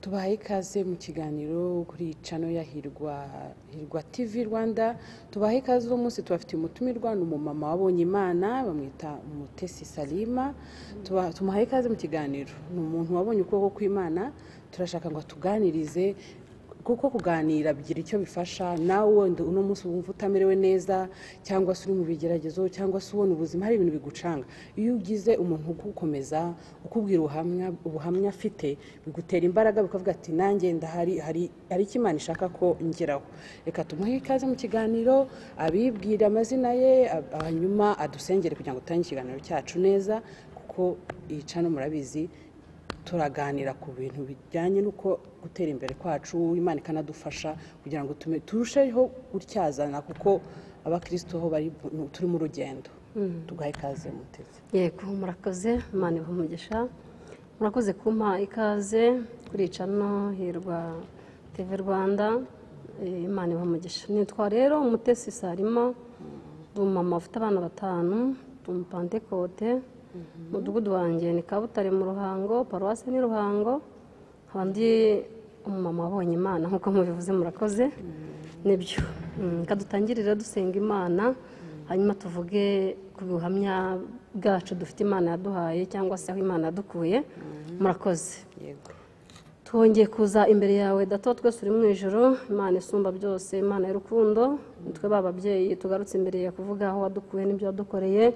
Tubahaye ikaze mu kiganiro kuri channel ya Hirwa, Hirwa TV Rwanda. Tubahaye ikaze uno munsi, tubafitiye umutumirwa, ni umumama wabonye Imana, bamwita Mutesi Salima. Tumuhaye ikaze mu kiganiro. Ni umuntu wabonye ukuboko kw'Imana, turashaka ngo atuganirize, kuko kuganira bigira icyo bifasha. Nawe wenda uno munsi wumva utamerewe neza, cyangwa se uri mu bigeragezo, cyangwa se ubona ubuzima hari ibintu bigucanga, iyo ugize umuntu ugukomeza, ukubwira ubuhamya afite, bigutera imbaraga, bikavuga ati nanjye ndahari, hari icyo Imana ishaka ko ngeraho. Reka tumuhe ikaze mu kiganiro, abibwire amazina ye, hanyuma adusengere kugira ngo dutange ikiganiro cyacu neza, kuko iyi channel murabizi turaganira ku bintu bijyanye n'uko gutera imbere kwacu, Imana ikanadufasha kugira ngo turusheho gutyazana, kuko abakristo ho bari turi mu rugendo. Tugahe ikaze Mutesi. Yego, murakoze, Imana ibahe umugisha. Murakoze kumpa ikaze kuri channel Hirwa TV Rwanda. Imana ibahe umugisha. Nitwa rero Mutesi Salima, ndi umumama ufite abana 5, ndi umupantekote. Umudugudu wanjye ni Kabutare mu Ruhango, paruwasi ni Ruhango. Nkaba ndi umumama wabonye Imana nk'uko mubivuze, murakoze. Nibyo. Reka dutangirire dusenga Imana, hanyuma tuvuge ku buhamya bwacu dufite Imana yaduhaye, cyangwa se aho Imana yadukuye. Murakoze. Yego. Twongeye kuza imbere yawe Data twese uri mu ijuru, Imana isumba byose, Imana y'urukundo. Nitwe bababyeyi tugarutse imbere yawe kuvuga aho wadukuye n'ibyo wadukoreye.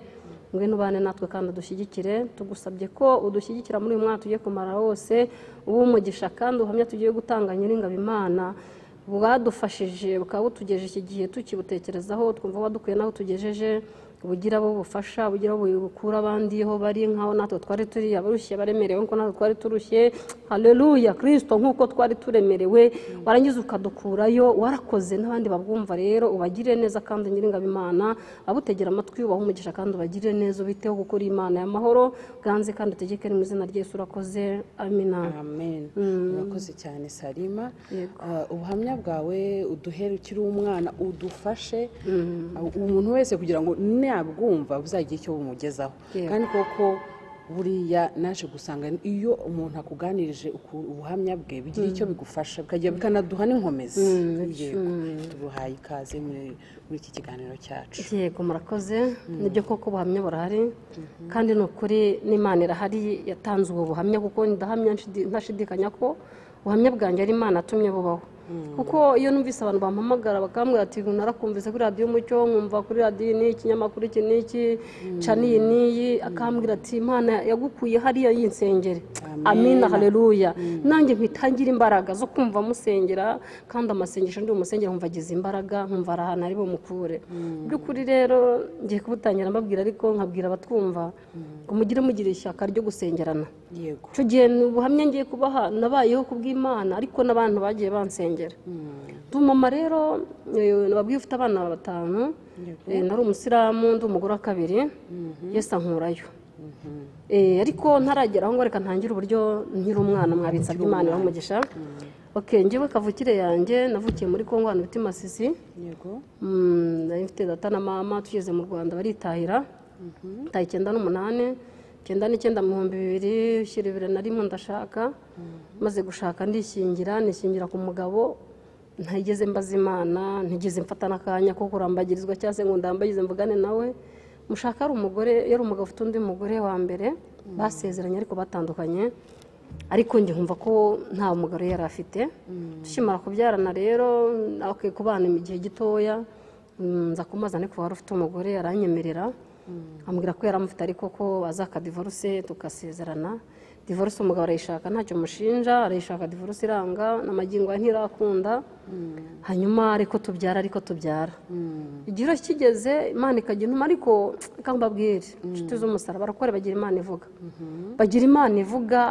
Ngwino ubane natwe kandi udushyigikire. Tugusabye ko udushyigikira muri uyu mwaka tugiye kumara wose, ube umugisha kandi ubuhamya tugiye gutanga Nyiringabo Imana bwadufashije bukaba butugejeje iki gihe tukibutekerezaho, twumva wadukuye n'aho tugejeje, bugira abo bufasha, bugira abo bukura abandi ho bari nkaho natwe twari turi, abarushye baremerewe nkuko natwe twari turushye. Haleluya Kristo, nkuko twari turemerewe warangiza ukadukurayo, warakoze n'abandi babwumva. Rero ubagirire neza kandi Nyiringabo Imana, abutegera amatwi ubahe umugisha kandi ubagirire neza, ubiteho gukora Imana y'amahoro ganze kandi utegeke mu izina rya Yesu. Urakoze, amina. Amen. Urakoze cyane Salima. Yego. Ubuhamya bwawe uduhere ukiri umwana, udufashe umuntu wese kugira ngo nabwumva buzagira icyo bumugezaho. Yego. Kandi koko buriya naje gusanga iyo umuntu akuganirije ubuhamya bwe bigira icyo bigufasha, bikagira bikanaduha n'inkomezi. Yego. Tubuhaye ikaze muri iki kiganiro cyacu. Yego, murakoze. Nibyo koko ubuhamya burahari, kandi ni ukuri n'Imana irahari yatanze ubu buhamya, kuko ndahamya ntashidikanya ko ubuhamya bwanjye ari Imana atumye bubaho. Kuko iyo numvise abantu bampamagara bakambwira ati narakumvise kuri radiyo Umucyo, nkumva kuri radiyo ni ikinyamakuru iki n'iki, cani iyi n'iyi, akambwira ati Imana yagukuye hariya y'insengere. Amina, haleluya. Nanjye mpitangira imbaraga zo kumva musengera, kandi amasengesho ndi umusengera nkumva agize imbaraga, nkumva ari ahantu ari bumukure. By'ukuri rero ngiye kubutangira mbabwira, ariko nkabwira abatwumva ngo mugire mugire ishyaka ryo gusengerana. Yego. Icyo gihe ni ubuhamya ngiye kubaha, nabayeho kubw'Imana, ariko n'abantu bagiye bansengera. Ndi umumama rero, nababwiye ufite abana 5, nari umusilamu, ndi umugore wa 2, Yesu ankurayo. Ariko ntaragera aho ngo reka ntangire uburyo nkiri umwana, mwabinsabye Imana ibahe umugisha. Okay, njyewe kavukire yanjye navukiye muri Kongo ahantu bita Masisi. Yego. Nari mfite data na mama, tugeze mu Rwanda baritahira. Tayi 98, 99 mu 2000, ushyira 2001 ndashaka. Maze gushaka ndishyingira, nishyingira ku mugabo ntigeze mbaza Imana, ntigeze mfata n'akanya ko kurambagirizwa cyangwa se ngo ndambagize mvugane nawe. Mushaka ari umugore, yari umugabo ufite undi mugore wa mbere basezeranye ariko batandukanye, ariko njye nkumva ko nta mugore yari afite. Tukimara kubyarana rero, okay, kubana igihe gitoya, nza kumubaza ariko wari ufite umugore, aranyemerera. Ambwira ko yaramufite ariko ko azaka divorce tukasezerana. Divorce umugabo arayishaka ntacyo mushinja, arayishaka divorce iranga, n'amagingo ntirakunda. Hanyuma ariko tubyara, ariko tubyara. Igihe kigeze Imana ikajya intuma, ariko ikambabwira inshuti z'umusaraba barakore bagira Imana ivuga. Bagira Imana ivuga,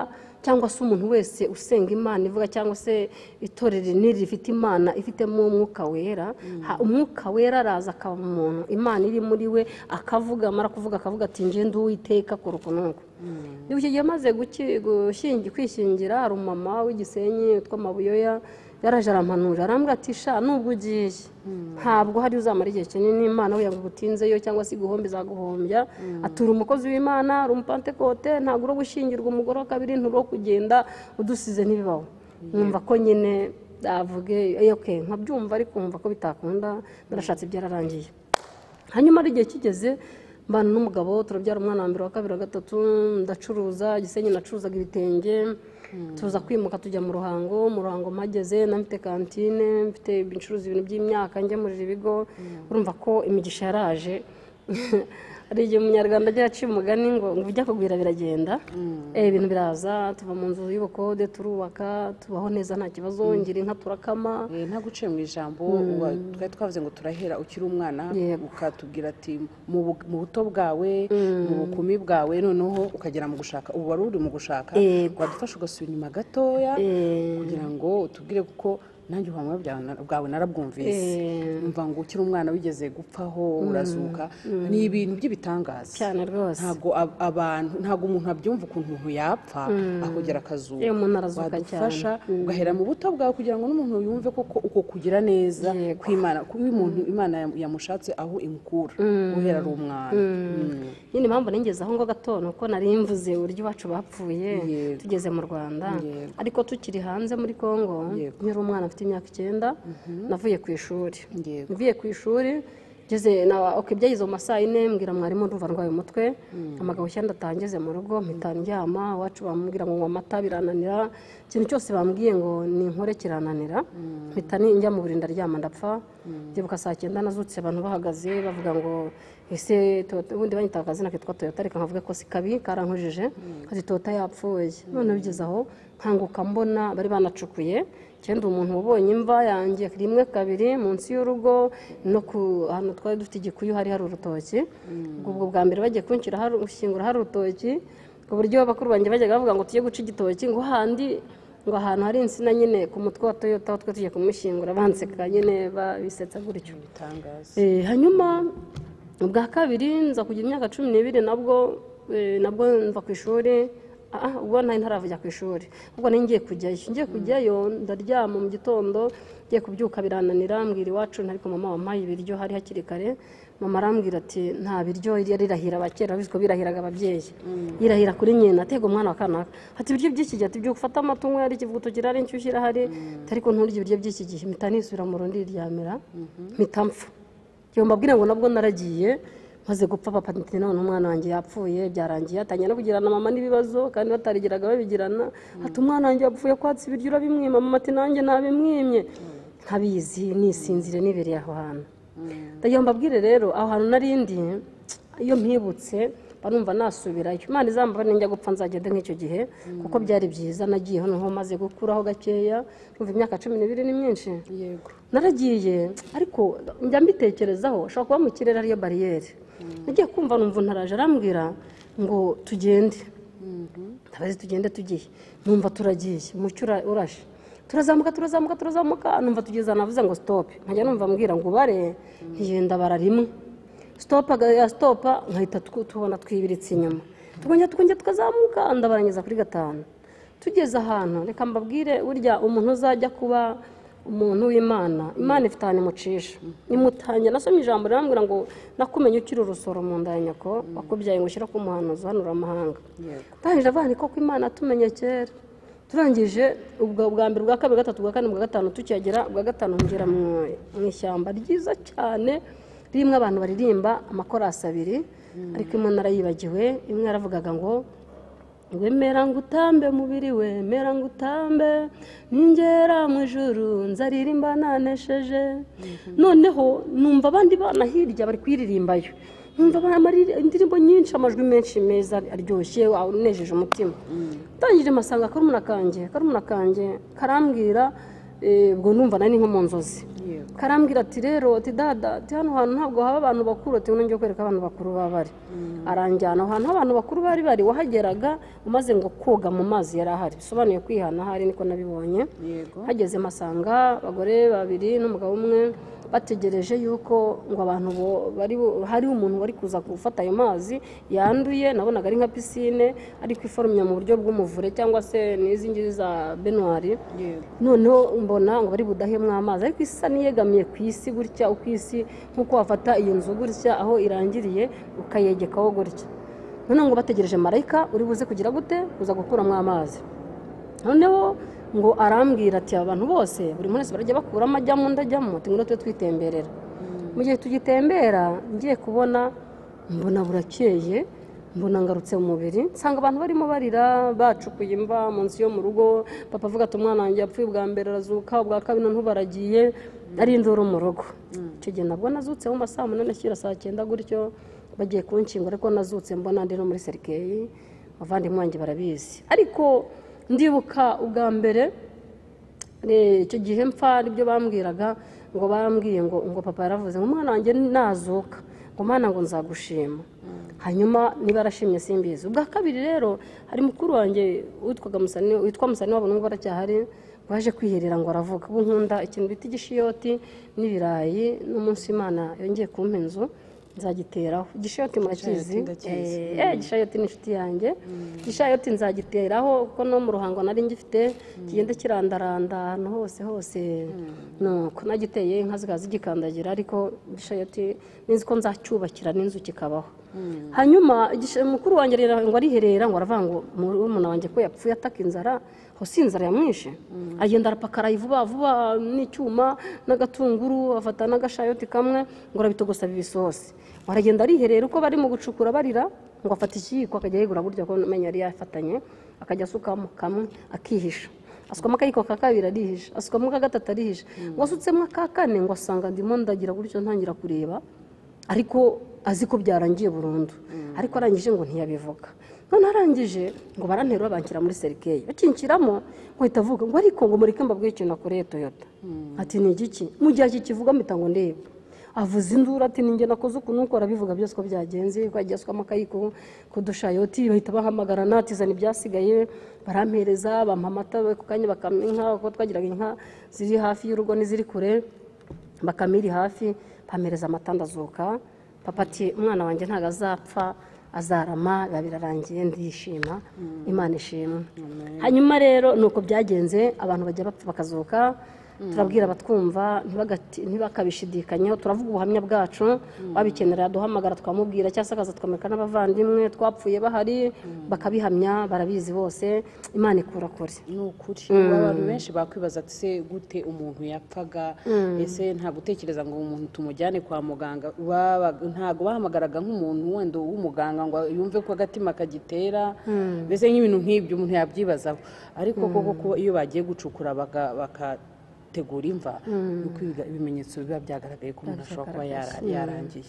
cyangwa se umuntu wese usenga Imana ivuga, cyangwa se itorero niri rifite Imana ifitemo umwuka wera. Umwuka wera araza akaba umuntu, Imana iri muri we, akavuga, amara kuvuga akavuga ati nje ndi Uwiteka kora uku n'uku. Niba icyo gihe amaze kwishingira, hari umumama w'igisenyi witwa Mabuyoya, yaraje arampanura, arambwira ati sha nubwo ugiye ntabwo hari uzamara igihe kinini, Imana we yagutinzeyo cyangwa se iguhombe izaguhombya. Atura umukozi w'Imana, ari umupantekote, ntabwo uri gushyingirwa umugore wa kabiri, nturi kugenda udusize ntibibaho. Nkumva ko nyine avuge okay nkabyumva, ariko nkumva ko bitakunda, narashatse byararangiye. Hanyuma ari igihe kigeze mbana n'umugabo, turabyara umwana wa mbere, wa kabiri, wa gatatu, ndacuruza Gisenyi, nacuruzaga ibitenge, tuza kwimuka tujya mu Ruhango. Mu Ruhango mpageze na mfite kantine, mfite ibicuruza ibintu by'imyaka, ngemurira ibigo. Urumva ko imigisha yaraje. Hari igihe umunyarwanda ajya aciye umugani ngo ujya kugwira biragenda, ibintu biraza, tuva mu nzu y'ubukode turubaka, tubaho neza nta kibazo, ngira inka turakama. Nta guciye mu ijambo, twari twavuze ngo turahera ukiri umwana, ukatubwira ati mu buto bwawe, mu bukumi bwawe, noneho ukagera mu gushaka. Ubu wari uri mu gushaka, wadufasha ugasubira inyuma gatoya kugira ngo utubwire, kuko nanjye ubuhamya bwawe narabwumvise, umva ngo ukiri umwana wigeze gupfaho urazuka, ni ibintu by'ibitangaza cyane rwose. Ntabwo abantu, ntabwo umuntu abyumva ukuntu umuntu yapfa akongera akazuka. Wadufasha ugahera mu buto bwawe kugira ngo n'umuntu yumve koko uko kugira neza kw'Imana, kuba umuntu Imana yamushatse aho imukura guhera ari umwana. Nyine impamvu ningeze aho ngo gato ni uko nari mvuze uburyo iwacu bapfuye tugeze mu Rwanda, ariko tukiri hanze muri Kongo nkiri umwana mfite imyaka 9 navuye ku ishuri. Mvuye ku ishuri ngeze na okay byageze mu masaha 4, mbwira mwarimu ndumva ndwaye umutwe, amagabo cyenda atangeze mu rugo mpita ndyama. Iwacu bamubwira ngo amata birananira, ikintu cyose bambwiye ngo ni inkore kirananira, mpita njya mu buriri ndaryama ndapfa. Ndibuka saa 9 nazutse abantu bahagaze bavuga ngo ese ubundi banyita akazina kitwa Toyota, reka nkavuga ko si kabi karankujije, ati Toyota yapfuye. None bigeze aho nkanguka mbona bari banacukuye cyenda umuntu ubonye imva yanjye rimwe kabiri munsi y'urugo, no ku hano twari dufite igikuyu hari hari urutoki. Ubwo bwa mbere bagiye kunshyira hari ushyingura hari urutoki, ku buryo bakuru banjye bajyaga bavuga ngo tujye guca igitoki, ngo handi ngo ahantu hari insina nyine ku mutwe wa Toyota twe tujye kumushyingura, banseka nyine babisetsa gutyo. Hanyuma ubwa kabiri nza kugira imyaka 12 nabwo mva ku ishuri. Ubwo nari ntaravujya ku ishuri, ubwo nari ngiye kujyayo, ndaryama mu gitondo, ngiye kubyuka birananira, mbwira iwacu ariko mama wampaye ibiryo hari hakiri kare. Mama arambwira ati nta biryo, yarirahira abakera biziko birahiraga ababyeyi, yirahira kuri nyina atega umwana wa kanaka, ati ibiryo by'iki gihe, ati byuka ufata amatungo yari ikivuguto kirari inshyushyu irahari, ariko nturye ibiryo by'iki gihe. Mpita nisubira mu rundi ryamira, mpita mpfa. Iyo mbabwira ngo nabwo naragiye maze gupfa, papa ati none umwana wanjye yapfuye byarangiye, atangiye no kugirana mama n'ibibazo kandi batarigiraga babigirana, ati umwana wanjye yapfuye kwatsa ibiryo urabimwima, mama ati nanjye nabimwimye, nkabizi nisinzire nibereye aho hantu. Ndagira mbabwire rero aho hantu narindi iyo mpibutse barumva nasubirayo, Imana izambabare njya gupfa nzagende nk'icyo gihe, kuko byari byiza. Nagiye noneho maze gukuraho gakeya, numva imyaka 12 ni myinshi. Yego naragiye, ariko njya mbitekerezaho ushobora kuba mu kirere ariyo bariyeri. Nagiye kumva numva ntaraje arambwira ngo tugende, ndabazi tugende tugiye, numva turagiye, umucyo urashe, turazamuka turazamuka turazamuka, numva tugeze navuze ngo stop, nkajya numva mbwira ngo bare ntiyenda bara rimwe stop, ya stop nkahita tubona twibiritse inyuma, tukongera tukazamuka, ndabarangiza kuri 5. Tugeze ahantu reka mbabwire, burya umuntu uzajya kuba umuntu w'Imana, Imana ifite ahantu imucisha imutangira. Nasomye ijambo rirambwira ngo nakumenye ukiri urusoro mu nda ya nyoko, wakubyaye ngo ushyire ku muhanuzi uhanura amahanga. Ndangije avuga nti koko Imana tumenye kera. Turangije ubwo bwa mbere, ubwa kabiri, gatatu, ubwa kane, ubwa gatanu, tukihagera ubwa gatanu ngera mu ishyamba ryiza cyane rimwe abantu baririmba amakorasi 2, ariko imwe narayibagiwe. Imwe yaravugaga ngo wemera ngo utambe mubiri wemera ngo utambe, ningera mu ijuru nzaririmba nanesheje. Noneho numva abandi bana hirya bari kuyiririmbayo, numva indirimbo nyinshi, amajwi menshi meza aryoshye anejeje umutima. Ndangije masanga karumuna kanjye karambwira, ubwo numva nari nko mu nzozi, karambwira ati rero ati dada, ati hano hantu ntabwo haba abantu bakuru, ati nongeye kwereka abantu bakuru babari. Aranjyana ahantu abantu bakuru bari bari, wahageraga umaze ngo koga mu mazi yari ahari, bisobanuye kwihana hari, niko nabibonye. Hageze masanga abagore 2 n'umugabo umwe bategereje yuko ngo abantu bari hari umuntu wari kuza gufata ayo mazi yanduye, nabonaga ari nka piscine ariko iforomye mu buryo bw'umuvure cyangwa se n'izi ngizi za benoir. Noneho mbona ngo bari budahemwa amazi, ariko isa niyegamiye ku isi gutya, uko isi nkuko wafata iyo nzu gutya aho irangiriye ukayegekaho gutya. Noneho ngo bategereje marayika uri buze kugira gute kuza gukuramo amazi. Noneho Ngo arambwira ati abantu bose buri muntu wese barajya bakuramo ajyamo undi ajyamo, ati ngwino tube twitemberera. Mu gihe tugitembera ngiye kubona mbona burakeye, mbona ngarutse mu mubiri, nsanga abantu barimo barira bacukuye imva munsi yo mu rugo. Papa avuga ati umwana wanjye yapfuye ubwa mbere arazuka, ubwa kabiri noneho baragiye, ari induru mu rugo. Icyo gihe nabwo nazutse mu masaha 8 ashyira saa 9 gutyo, bagiye kunshyingura, ariko nazutse mbona ndi no muri serikeyi, abavandimwe banjye barabizi. Ariko ndibuka ubwa mbere icyo gihe mpfa aribyo bambwiraga, ngo bambwiye ngo papa yaravuze ngo umwana wanjye nazuka, ngo mana ngo nzagushima. Hanyuma niba arashimye simbizi. Ubwa kabiri rero hari mukuru wanjye witwaga Musani, witwa Musani wabo n'ubwo aracyahari, waje kwiherera ngo aravuga ubu nkunda ikintu bita igishiyoti n'ibirayi, n'umunsi Imana yongeye kumpa inzu nzagiteraho. Igishiyoti murakizi? Igishiyoti ni inshuti yanjye. Igishiyoti nzagiteraho kuko no mu Ruhango nari ngifite, kigenda kirandaranda ahantu hose hose. Nuko nagiteye inka zikaza zigikandagira, ariko igishiyoti nizi ko nzacyubakira n'inzu kikabaho. Hanyuma mukuru wanjye rero ngo ariherera, ngo aravuga ngo murumuna wanjye ko yapfuye ataka inzara, ho si inzara yamwishe. Agenda arapakara vuba vuba n'icyuma n'agatunguru, afata n'agashayoti kamwe ngo arabitogosa bibisosi. Aragenda ariherera uko bari mu gucukura barira, ngo afata ikiyiko akajya yigura burya ko menya yari yafatanye, akajya asukamo kamwe akihisha, asukamo akayiko ka kabiri arihisha, asukamo ka gatatu arihisha, ngo asutsemo aka kane ngo asanga ndimo ndagira gutyo ntangira kureba, ariko azi ko byarangiye burundu. Ariko arangije ngo ntiyabivuga. None arangije ngo baranterura banshyira muri serikeyi, bakinshyiramo ngo ahita avuga ngo ariko ngo mureke mbabwire ikintu nakoreye Toyota. Ati ni igiki? Mu gihe akikivuga mpita ngo ndebe. Avuza induru ati ninjye nakoze uku nuko, arabivuga byose ko byagenze, ko yagiye asukamo akayiko kudushayoti, bahita bahamagara natizana ibyasigaye barampereza, bampa amata ku kanya, bakampa inka, kuko twagiraga inka ziri hafi y'urugo n'iziri kure, bakampa iri hafi, bampereza amata ndazuka. Papa ati umwana wanjye ntabwo azapfa, azarama, biba birarangiye, ndishima, Imana ishimwe. Hanyuma rero nuko byagenze, abantu bajya bapfa bakazuka. Turabwira abatwumva ntibakabishidikanyeho, turavuga ubuhamya bwacu, wabikenera duhamagara twamubwira, cyangwa se akaza twameka n'abavandimwe twapfuye bahari bakabihamya, barabizi bose. Imana ikura kure. Ni ukuri. Abantu benshi bakwibaza ati se gute umuntu yapfaga, ese nta gutekereza ngo umuntu tumujyane kwa muganga, ntago bahamagaraga nk'umuntu wenda w'umuganga ngo yumve ko agatima kagitera, mbese nk'ibintu nk'ibyo umuntu yabyibazaho. Ariko koko iyo bagiye gucukura baka tegura imva, nuko ibimenyetso biba byagaragaye ko umuntu ashobora kuba yarangiye.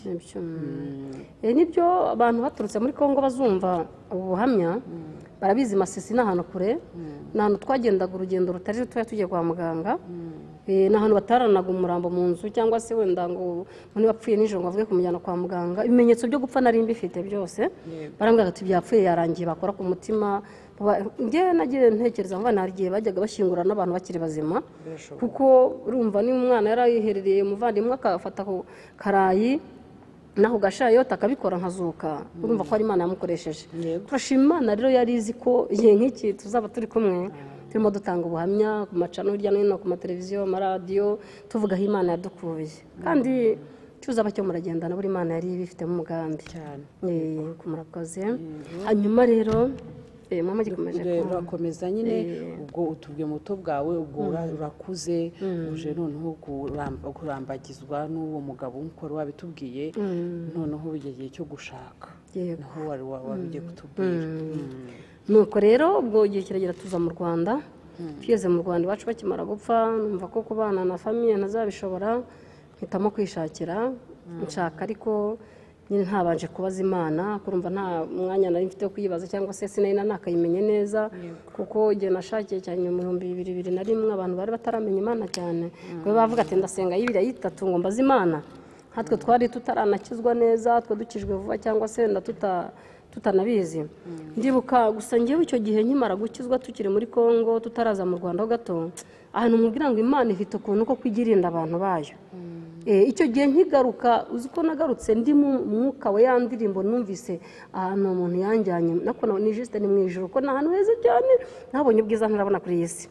Nibyo abantu baturutse muri Kongo bazumva ubuhamya, barabizi. Masisi ni ahantu kure, ni ahantu twagendaga urugendo rutari rutoya tugiye kwa muganga, ni ahantu bataranaga umurambo mu nzu, cyangwa se wenda ngo umuntu wapfuye nijoro ngo avuge kumujyana kwa muganga. Ibimenyetso byo gupfa nari mbifite byose, barambwira ati byapfuye yarangiye, bakora ku mutima. Njye nagiye ntekereza ngo nta gihe bajyaga bashyingura n'abantu bakiri bazima, kuko urumva niba umwana yarayiherereye umuvandimwe akafata ku karayi naho gashayota akabikora nkazuka, urumva ko ari Imana yamukoresheje. Turashima Imana rero yari izi ko igihe nk'iki tuzaba turi kumwe, turimo dutanga ubuhamya ku macano hirya no hino, ku mateleviziyo, amaradiyo, tuvuga aho Imana yadukuye. Kandi cyuzaba cyo muragendana, buri Imana yari ibifitemo umugambi cyane. Murakoze. Hanyuma rero mama gikomeje urakomeza nyine, ubwo utubwiye muto bwawe, ubwo urakuze, uje noneho kurambagizwa n'uwo mugabo nk'uko wari wabitubwiye, noneho bigeze cyo gushaka, naho wari ugiye kutubwira. Nuko rero ubwo igihe kiragera tuza mu Rwanda. Tugeze mu Rwanda iwacu bakimara gupfa, numva ko kubana na famiye ntazabishobora, mpitamo kwishakira nshaka, ariko nyine ntabanje kubaza Imana, kurumva nta mwanya nari mfite wo kuyibaza, cyangwa se sinari nakayimenye neza, kuko igihe nashakiye cyane mu 2021 abantu bari bataramenya Imana cyane, ngo bavuga ati ndasenga y'ibiri ayitatu ngo mbaze Imana. Natwe twari tutaranakizwa neza, twe dukijwe vuba cyangwa se nda tutanabizi. Ndibuka gusa ngewe icyo gihe nkimara gukizwa tukiri muri Kongo tutaraza mu Rwanda ho gato, ahantu mubwira ngo Imana ifite ukuntu ko kwigirinda abantu bayo. Icyo gihe nkigaruka, uzi ko nagarutse ndi mu mwuka we ya ndirimbo numvise ahantu umuntu yanjyanye, nako ni juste ni mu ijuru, ko ni ahantu heza cyane, nabonye ubwiza ntarabona kuri iyi si.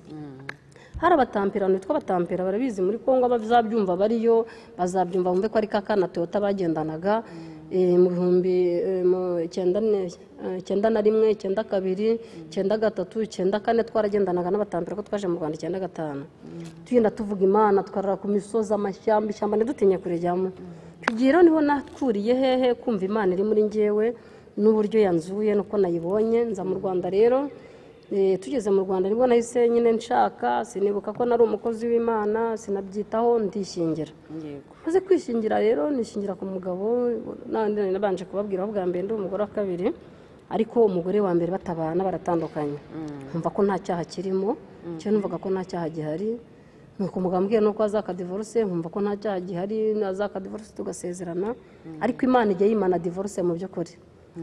Hari abatampirano bitwa abatampera, barabizi muri Kongo, abazabyumva bariyo bazabyumva bumve ko ari kakana Toyota bagendanaga. Mu bihumbi 91, 92, 93, 94 twaragendanaga n'abatambira ko twaje mu Rwanda 95. Tugenda tuvuga Imana, twarara ku misozi, amashyamba, ishyamba ntidutinye kurijyamo. Icyo gihe rero niho nakuriye hehe kumva Imana iri muri njyewe n'uburyo yanzuye nuko nayibonye. Nza mu Rwanda rero, tugeze mu Rwanda nibwo nahise nyine nshaka, sinibuka ko nari umukozi w'Imana, sinabyitaho, ndishingira. Maze kwishingira rero nishingira ku mugabo, nabanje kubabwira bwa mbere ndi umugore wa kabiri, ariko umugore wa mbere batabana baratandukanye. Nkumva ko nta cyaha kirimo, cyo numvaga ko nta cyaha gihari. Nuko umugabo ambwiye nuko azaka divorce, nkumva ko nta cyaha gihari, azaka divorce tugasezerana. Ariko Imana ijya yimana divorce mu by'ukuri,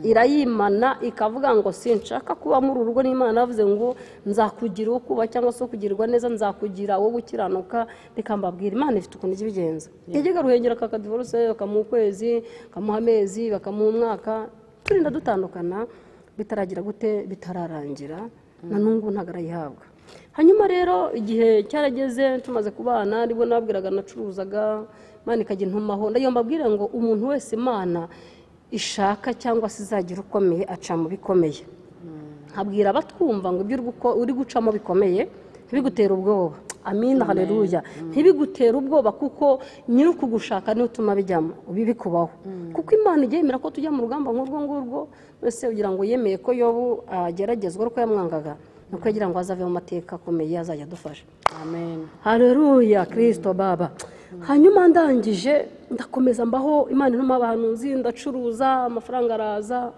irayimana ikavuga ngo sinshaka kuba muri uru rugo. N'Imana yavuze ngo nzakugira uwo kuba cyangwa se kugirwa neza, nzakugira uwo gukiranuka. Reka mbabwira, Imana ifite ukuntu ijya ibigenza. Yajyaga Ruhengera akaka divorce, bakamuha ukwezi, bakamuha amezi, bakamuha umwaka, turinda dutandukana bitaragira gute, bitararangira, na n'ubu ntabwo arayihabwa. Hanyuma rero igihe cyarageze tumaze kubana, nibwo nababwiraga nacuruzaga, Imana ikajya intumaho. Ndayo mbabwira ngo umuntu wese Imana ishaka cyangwa se izagira ukomeye aca mu bikomeye. Nkabwira abatwumva ngo ibyo uri gucamo bikomeye ntibigutere ubwoba. Amina, haleluya. Ntibigutere ubwoba kuko nyiri ukugushaka niwe utuma bijyamo bikubaho. Kuko Imana ijya yemera ko tujya mu rugamba nk'urwo ngurwo. Wese ugira ngo yemeye ko Yobu ageragezwa ariko yamwangaga, nuko yagira ngo azave mu mateka akomeye azajya adufasha. Amen, haleluya, Kristo baba. Hanyuma ndangije ndakomeza mbaho, Imana intuma abahanuzi, ndacuruza, amafaranga araza.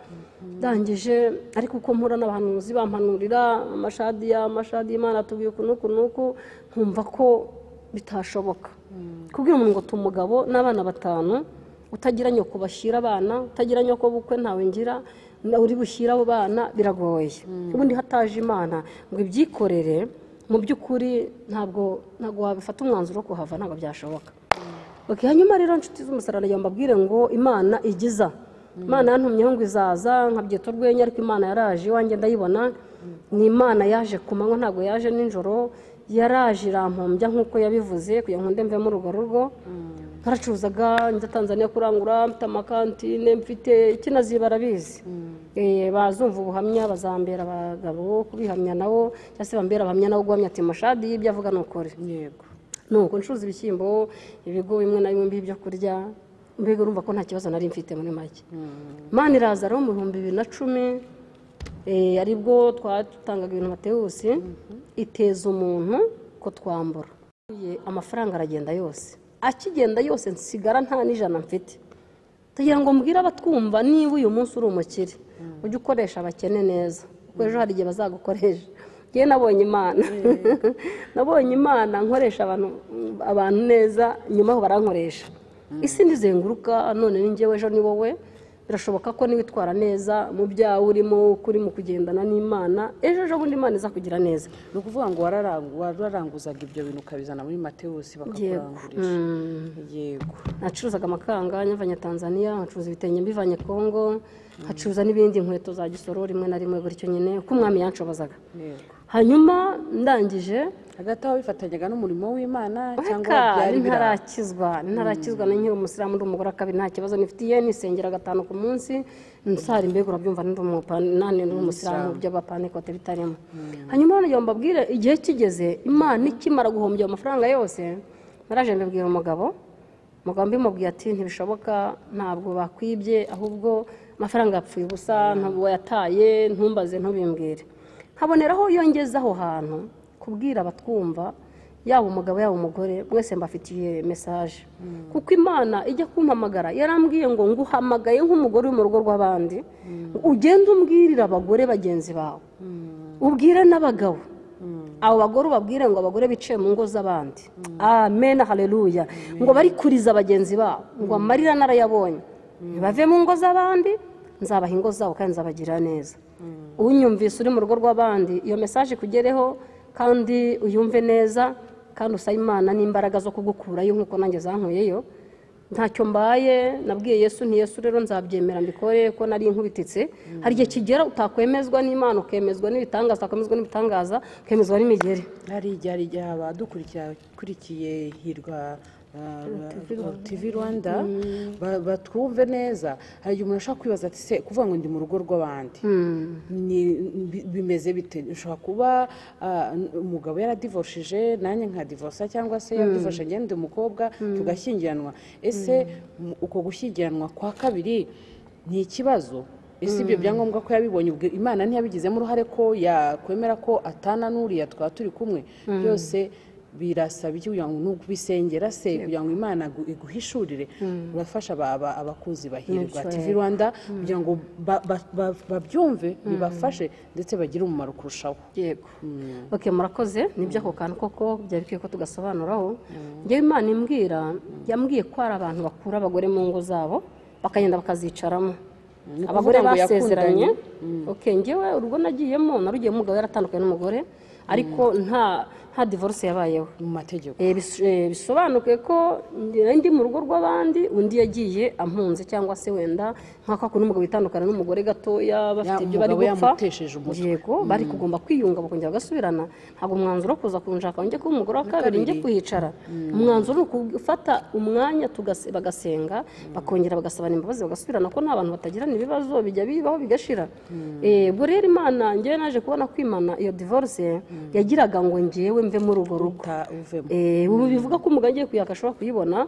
Ndangije ariko uko mpura n'abahanuzi bampanurira amashadi, Imana atubwiye uku n'uku n'uku, nkumva ko bitashoboka. Kubwira umuntu ngo tumugabo n'abana 5, utagira nyoko bashyira abana, utagira nyoko bukwe ntawe ngira, uri bushyira abo bana biragoye. Ubundi hataje Imana ngo ibyikorere, mu by'ukuri ntabwo wabifata umwanzuro wo kuhava, ntabwo byashoboka. Okay, hanyuma rero nshuti z'umusaraba mbabwire ngo Imana igiza. Imana yantumyeho ngo izaza nkabyita urwenya, ariko Imana yaraje iwanjye ndayibona. Ni Imana yaje ku manywa, ntabwo yaje nijoro, yaraje irampombya nk'uko yabivuze kugira ngo mve muri urwo rugo. Naracuruzaga njya Tanzania kurangura, mfite amakantine, mfite ikinazi barabizi. Bazumva ubuhamya bazambera abagabo kubihamya nabo, cyangwa se bambera abahamya nabo guhamya ati Mashadi ibyo avuga ni ukuri. Yego. Nuko ncuruza ibishyimbo, ibigo bimwe na bimwe by'ibyo kurya, mbega urumva ko nta kibazo nari mfite muri make. Imana iraza rero mu 2010, aribwo twatangaga ibintu Matewusi, iteza umuntu ko twambura. Amafaranga aragenda yose, akigenda yose nsigara nta n'ijana mfite. Tugira ngo mbwire abatwumva, niba uyu munsi uri umukire ujye ukoresha abakene neza, kuko ejo hari igihe bazagukoresha. Njye nabonye Imana, nabonye Imana nkoresha abantu neza, nyuma aho barankoresha. Isi ntizenguruka, none ni njyewe ejo ni wowe. Birashoboka ko niwitwara neza mu byawe urimo, kuri mu kugendana n'Imana, ejo bundi Imana izakugira neza. Ni ukuvuga ngo wararanguzaga ibyo bintu ukabizana muri Matewusi bakakurangurisha. Yego. Nacuruzaga amakanga nyavanye Tanzania, nkacuruza ibitenge mbivanye Kongo, nkacuruza n'ibindi, inkweto za gisoro rimwe na rimwe gutyo nyine uko umwami yanshobozaga. Hanyuma ndangije hagati aho bifatanyaga n'umurimo w'Imana cyangwa byari ntarakizwa na nkiri umusilamu, ndi umugore kabiri, nta kibazo nifitiye, nisengera 5 ku munsi, nsara imbega urabyumva, ndi umupani ndi umusilamu by'abapantekote bitarimo. Hanyuma none mbabwire igihe kigeze Imana ikimara guhombya amafaranga yose, naraje mbibwira umugabo mbimubwiye ati ntibishoboka, ntabwo bakwibye, ahubwo amafaranga yapfuye ubusa, ntabwo yataye, ntumbaze ntubimbwire. Nkaboneraho yongeza aho hantu kubwira abatwumva, yaba umugabo yaba umugore, mwese mbafitiye message. Kuko Imana ijya kumpamagara yarambwiye ngo nguhamagaye nk'umugore uri mu rugo rw'abandi, ugende umbwirira abagore bagenzi bawe, ubwire n'abagabo. Abo bagore ubabwire ngo abagore bicaye mu ngo z'abandi. Amen, haleluya. Ngo bari kuriza bagenzi babo, ngo amarira narayabonye, bave mu ngo z'abandi, nzabaha ingo zabo kandi nzabagira neza. Unyumvise uri mu rugo rw'abandi, iyo message kugereho kandi uyumve neza, kandi usabe Imana n'imbaraga zo kugukurayo nk'uko nanjye zankuyeyo. Ntacyo mbaye, nabwiye Yesu nti Yesu rero nzabyemera mbikore ko nari inkubititse. Hari igihe kigera utakwemezwa n'Imana, ukemezwa n'ibitangaza, utakwemezwa n'ibitangaza, ukemezwa n'imigeri. Hari igihe abadukurikira kurikiye Hirwa TV Rwanda batwumve neza. Hari igihe umuntu ashobora kwibaza ati se kuvuga ngo ndi mu rugo rw'abandi bimeze bite? Ushobora kuba umugabo yaradivorshije nanjye nkadivorsa, cyangwa se yadivorshe njye ndi umukobwa tugashyingiranwa. Ese uko gushyingiranwa kwa kabiri ni ikibazo? Ese ibyo byangombwa ko yabibonye ubwo Imana ntiyabigizemo uruhare ko yakwemera ko atana n'uriya twaba turi kumwe? Byose birasaba iki kugira ngo nubisengera se kugira ngo Imana iguhishurire. Urafasha abakunzi bahirwa TV Rwanda kugira ngo babyumve, bibafashe ndetse bagire umumaro kurushaho. Yego. Okay, murakoze. Nibyo ako kantu koko byari bikwiye ko tugasobanuraho. Njyewe Imana imbwira, yambwiye ko hari abantu bakura abagore mu ngo zabo bakagenda bakazicaramo. Abagore basezeranye. Okay, njyewe urugo nagiyemo narugiyemo umugabo yaratandukanye n'umugore, ariko nta divorce yabayeho mu mategeko. Bisobanuke ko ndi mu rugo rw'abandi, undi yagiye ampunze, cyangwa se wenda nk'ako kuntu umugabo itandukana n'umugore gatoya bafite ibyo bari gupfa. Yego, bari kugomba kwiyunga bakongera bagasubirana. Ntabwo umwanzuro kuza kunshaka njye kuba umugore wa kabiri njye kuhicara. Umwanzuro ni ugufata umwanya bagasenga bakongera bagasabana imbabazi bagasubirana, ko nta bantu batagirana ibibazo bijya bibaho bigashira. Ubwo rero Imana njyewe naje kubona ko Imana iyo divorce yagiraga ngo njyewe mve muri urwo rugo. Ubu bivuga ko umugabo agiye kuyaka ashobora kuyibona,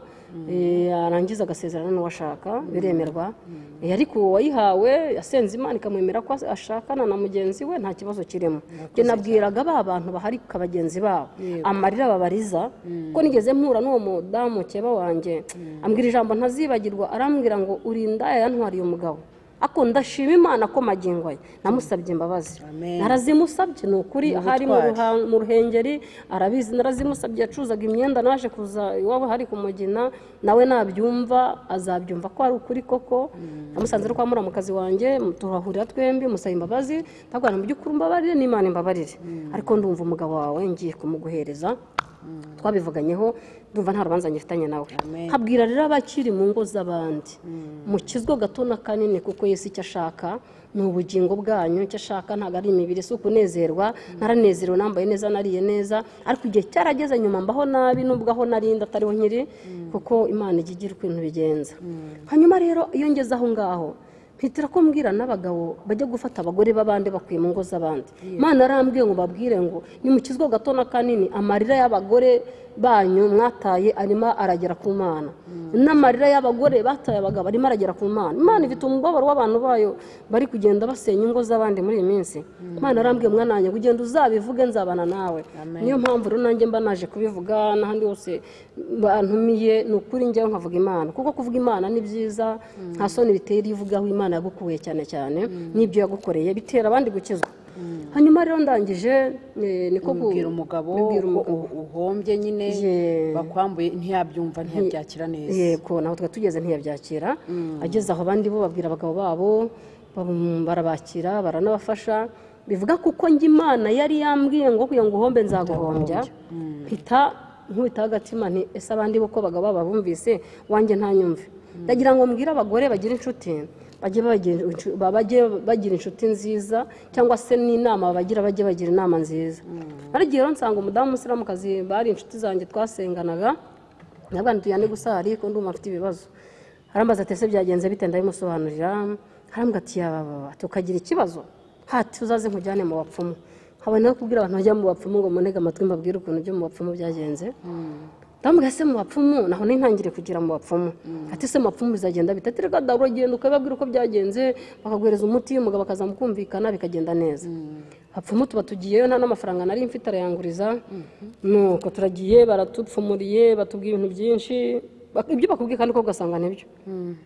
arangiza agasezerana n'uwashaka, biremerwa. Ariko uwayihawe yasenze Imana ikamwemera ko ashakana na mugenzi we, nta kibazo kirimo. Njye nabwiraga ba bantu bahari ka bagenzi babo amarira babariza, ko nigeze mpura n'uwo mudamu keba wanjye ambwira ijambo ntazibagirwa, arambwira ngo urinda yantwariye umugabo. Ako ndashima Imana ko magingo ye namusabye imbabazi, narazimusabye ni ukuri, ahari mu Ruhengeri arabizi, narazimusabye. Yacuzaga imyenda, naje kuza iwabo hari kumugina, nawe nabyumva azabyumva ko ari ukuri koko. Namusanze kwa muramukazi wanjye, turahurira twembi, musaba imbabazi, ndabwana mu by'ukuri umbabarire n'Imana imbabarire, ariko ndumva umugabo wawe ngiye kumuguhereza, twabivuganyeho, ndumva nta rubanza ngifitanye nawe. Nkabwira rero abakiri mu ngo z'abandi, mukizwe gato na kanini, kuko Yesu icyo ashaka ni ubugingo bwanyu, icyo ashaka ntabwo ari imibiri, si ukunezerwa. Naranezerewe, nambaye neza, nariye neza, ariko igihe cyarageze nyuma mbaho nabi, nubwo aho narinda atariho nkiri, kuko Imana ijya igira ukuntu bigenza. Hanyuma rero iyo ngeze aho ngaho mpitira ko mbwira n'abagabo bajya gufata abagore b'abandi bakuye mu ngo z'abandi. Imana arambwiye ngo babwire ngo nimukizwe gato na kanini, amarira y'abagore banyu mwataye arimo aragera ku Mana, n'amarira y'abagore bataye abagabo arimo aragera ku Mana. Imana ifite umubabaro w'abantu bayo bari kugenda basenya ingo z'abandi muri iyi minsi. Imana arambwiye mwana wanjye ugenda uzabivuge nzabana nawe. Niyo mpamvu rero nanjye mba naje kubivuga n'ahandi hose bantumiye, ni ukuri njyewe nkavuga Imana, kuko kuvuga Imana ni byiza, nta soni bitera iyo uvuga aho Imana yagukuye, cyane cyane n'ibyo yagukoreye bitera abandi gukizwa. Hanyuma rero ndangije niko kubwira umugabo uhombye nyine bakwambuye, ntiyabyumva ntiyabyakira neza. Yego, naho twa tugeze ntiyabyakira. Ageze aho abandi bo babwira abagabo babo, barabakira baranabafasha. Bivuga kuko njye Imana yari yambwiye ngo kugira ngo uhombe nzaguhombya, mpita nkubita agatima nti ese abandi bo ko abagabo babumvise wanjye ntanyumve. Ndagira ngo mbwire abagore bagira inshuti, bajye bagira inshuti nziza, cyangwa se n'inama bagira bajye bagira inama nziza. Naragiye rero nsanga umudamu w'umusilamukazi, bari inshuti zanjye twasenganaga, nabwo tujyane gusari ko ndumva mfite ibibazo. Arambaza ati ese byagenze bite, ndabimusobanurira. Arambwira ati yababa tukagira ikibazo hati uzaze nkujyane mu bapfumu. Nkabona kubwira abantu bajya mu bapfumu ngo munege amatwi mbabwire ukuntu ibyo mu bapfumu byagenze. Ndamubwira se mu bapfumu naho nintangire kugira mu bapfumu. Ati se mu bapfumu bizagenda bite? Ati reka da uragenda ukababwira uko byagenze, bakaguhereza umuti, umugabo akazamukumvikana bikagenda neza. Bapfumu tuba tugiyeyo nta n'amafaranga nari mfite arayanguriza. Nuko turagiye baratupfumuriye, batubwiye ibintu byinshi, ibyo bakubwiye kandi ko ugasanga nibyo.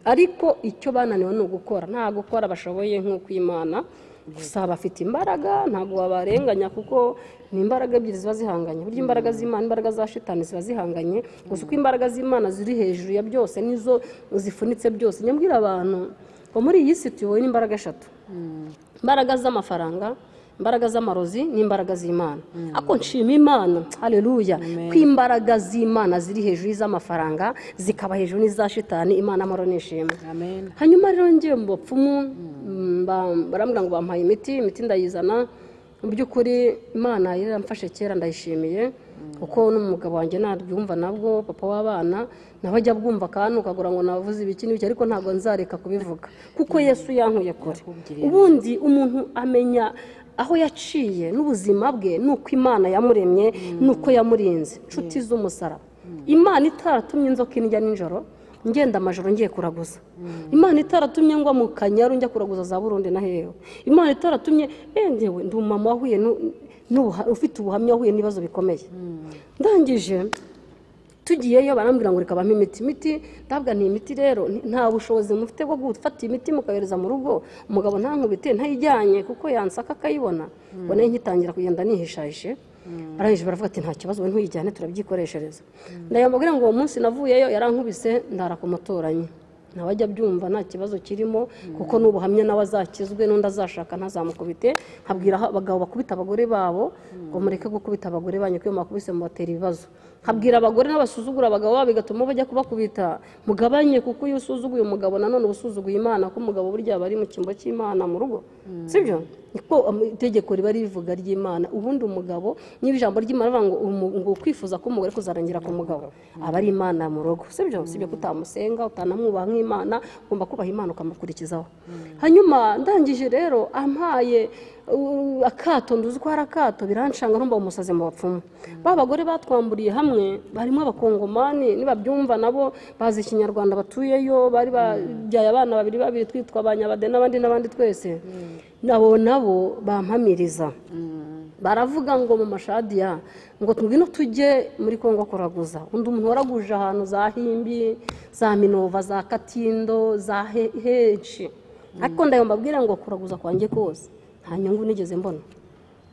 Ariko icyo bananiwe ni ugukora, nta gukora bashoboye nk'uko Imana. Gusa bafite imbaraga, ntabwo wabarenganya kuko ni imbaraga ebyiri ziba zihanganye. Burya imbaraga z'Imana, imbaraga za shitani ziba zihanganye, gusa uko imbaraga z'Imana ziri hejuru ya byose nizo zifunitse byose. Nyambwira abantu ngo muri iyi si tuyobowe n'imbaraga eshatu: imbaraga z'amafaranga, imbaraga z'amarozi n'imbaraga z'Imana. Ako nshima Imana, haleluya, ko imbaraga z'Imana ziri hejuru y'iz'amafaranga, zikaba hejuru n'iza shitani. Imana amahoro n'ishimwe. Amen. Hanyuma rero ngiye mu bapfumu, barambwira ngo bampaye imiti, imiti ndayizana. Mu by'ukuri Imana yaramfashe kera, ndayishimiye. Kuko n'umugabo wanjye nabyumva nabwo papa w'abana nawe ajya abwumva akantu ukagura ngo navuze ibiki n'ibiki, ariko ntabwo nzareka kubivuga kuko Yesu yankuye kure. Ubundi umuntu amenya aho yaciye n'ubuzima bwe nuko Imana yamuremye nuko yamurinze. Nshuti z'umusaraba, Imana itaratumye inzoka indya nijoro ngenda amajoro ngiye kuraguza, Imana itaratumye ngwa mu Kanyaru njya kuraguza za Burundi na hehe, Imana itaratumye ngewe ndi umumama wahuye ufite ubuhamya wahuye n'ibibazo bikomeye. Ndangije tugiyeyo barambwira ngo reka bampe imiti, ndabwa nti imiti rero nta bushobozi mufite bwo gufata imiti mukayohereza mu rugo, umugabo ntankubite ntayijyanye kuko yansaka akayibona. Ngo nayo nkitangira kugenda nihishahishe, barangije baravuga ati nta kibazo we ntuyijyane turabyikoreshereza. Ndayambabwira ngo uwo munsi navuyeyo yarankubise ndara ku muturanyi, nawe ajya abyumva nta kibazo kirimo kuko n'ubuhamya nawe azakizwe n'undi azashaka ntazamukubite. Nkabwira abagabo bakubita abagore babo ngo mureke gukubita abagore banyu kuko iyo mubakubise mubatera ibibazo. Nkabwira abagore n'abasuzugura abagabo babo bigatuma bajya kubakubita, mugabanye kuko iyo usuzuguye umugabo nanone uba usuzuguye Imana, ko umugabo burya aba ari mu cyimbo cy'Imana mu rugo, sibyo? Niko itegeko riba rivuga ry'Imana. Ubundi umugabo niba ijambo ry'Imana rivuga ngo kwifuza k'umugore kuzarangira ku mugabo, aba ari Imana mu rugo, sibyo? Sibyo ko utamusenga utanamwubaha nk'Imana, ugomba kubaha Imana ukamukurikizaho. Hanyuma ndangije rero ampaye akato, nduzi ko hari akato, biranshanga ntumba umusazi mu bapfumu. Ba bagore batwamburiye hamwe barimo abakongomani nibabyumva nabo bazi ikinyarwanda batuyeyo, bari babyaye abana babiri babiri twitwa abanyabade n'abandi n'abandi twese, nabo nabo bampamiriza baravuga ngo mu mashadiya ngo ngwino tujye muri Kongo kuraguza. Undi umuntu waraguje ahantu za Himbi, za Minova, za Katindo, za henshi, ariko ndayombabwira ngo kuraguza kwanjye kose nta nyungu nigeze mbona.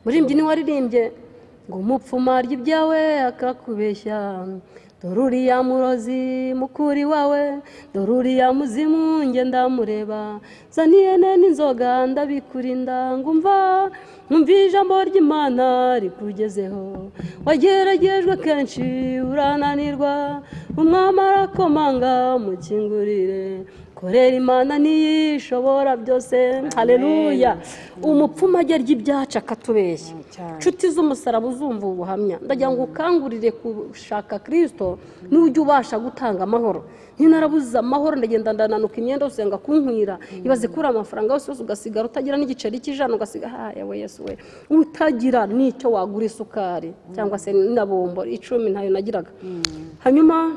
Muririmbyi ni waririmbye ngo umupfumu arya ibyawe akakubeshya, dore uriya murozi mukuri wawe, dore uriya muzimu nge ndamureba, zana ihene n'inzoga ndabikurinda, ngumva numva ijambo ry'Imana rikugezeho. Wageragejwe kenshi urananirwa, umwami arakomanga mukingurire, korera Imana niyishobora byose. Haleluya. Umupfumu ajya arya ibyacu akatubeshya. Nshuti z'umusaraba uzumva ubuhamya, ndagira ngo ukangurire gushaka Kristo n'ujya ubasha gutanga amahoro. Narabuze amahoro ndagenda ndananuka imyenda yose nga kunkwira, ibaze kuri amafaranga yose ugasigara utagira n'igiceri cy'ijana, ugasiga yawe Yesu we, utagira n'icyo wagura isukari cyangwa se na bombo 10 ntayo nagiraga. Hanyuma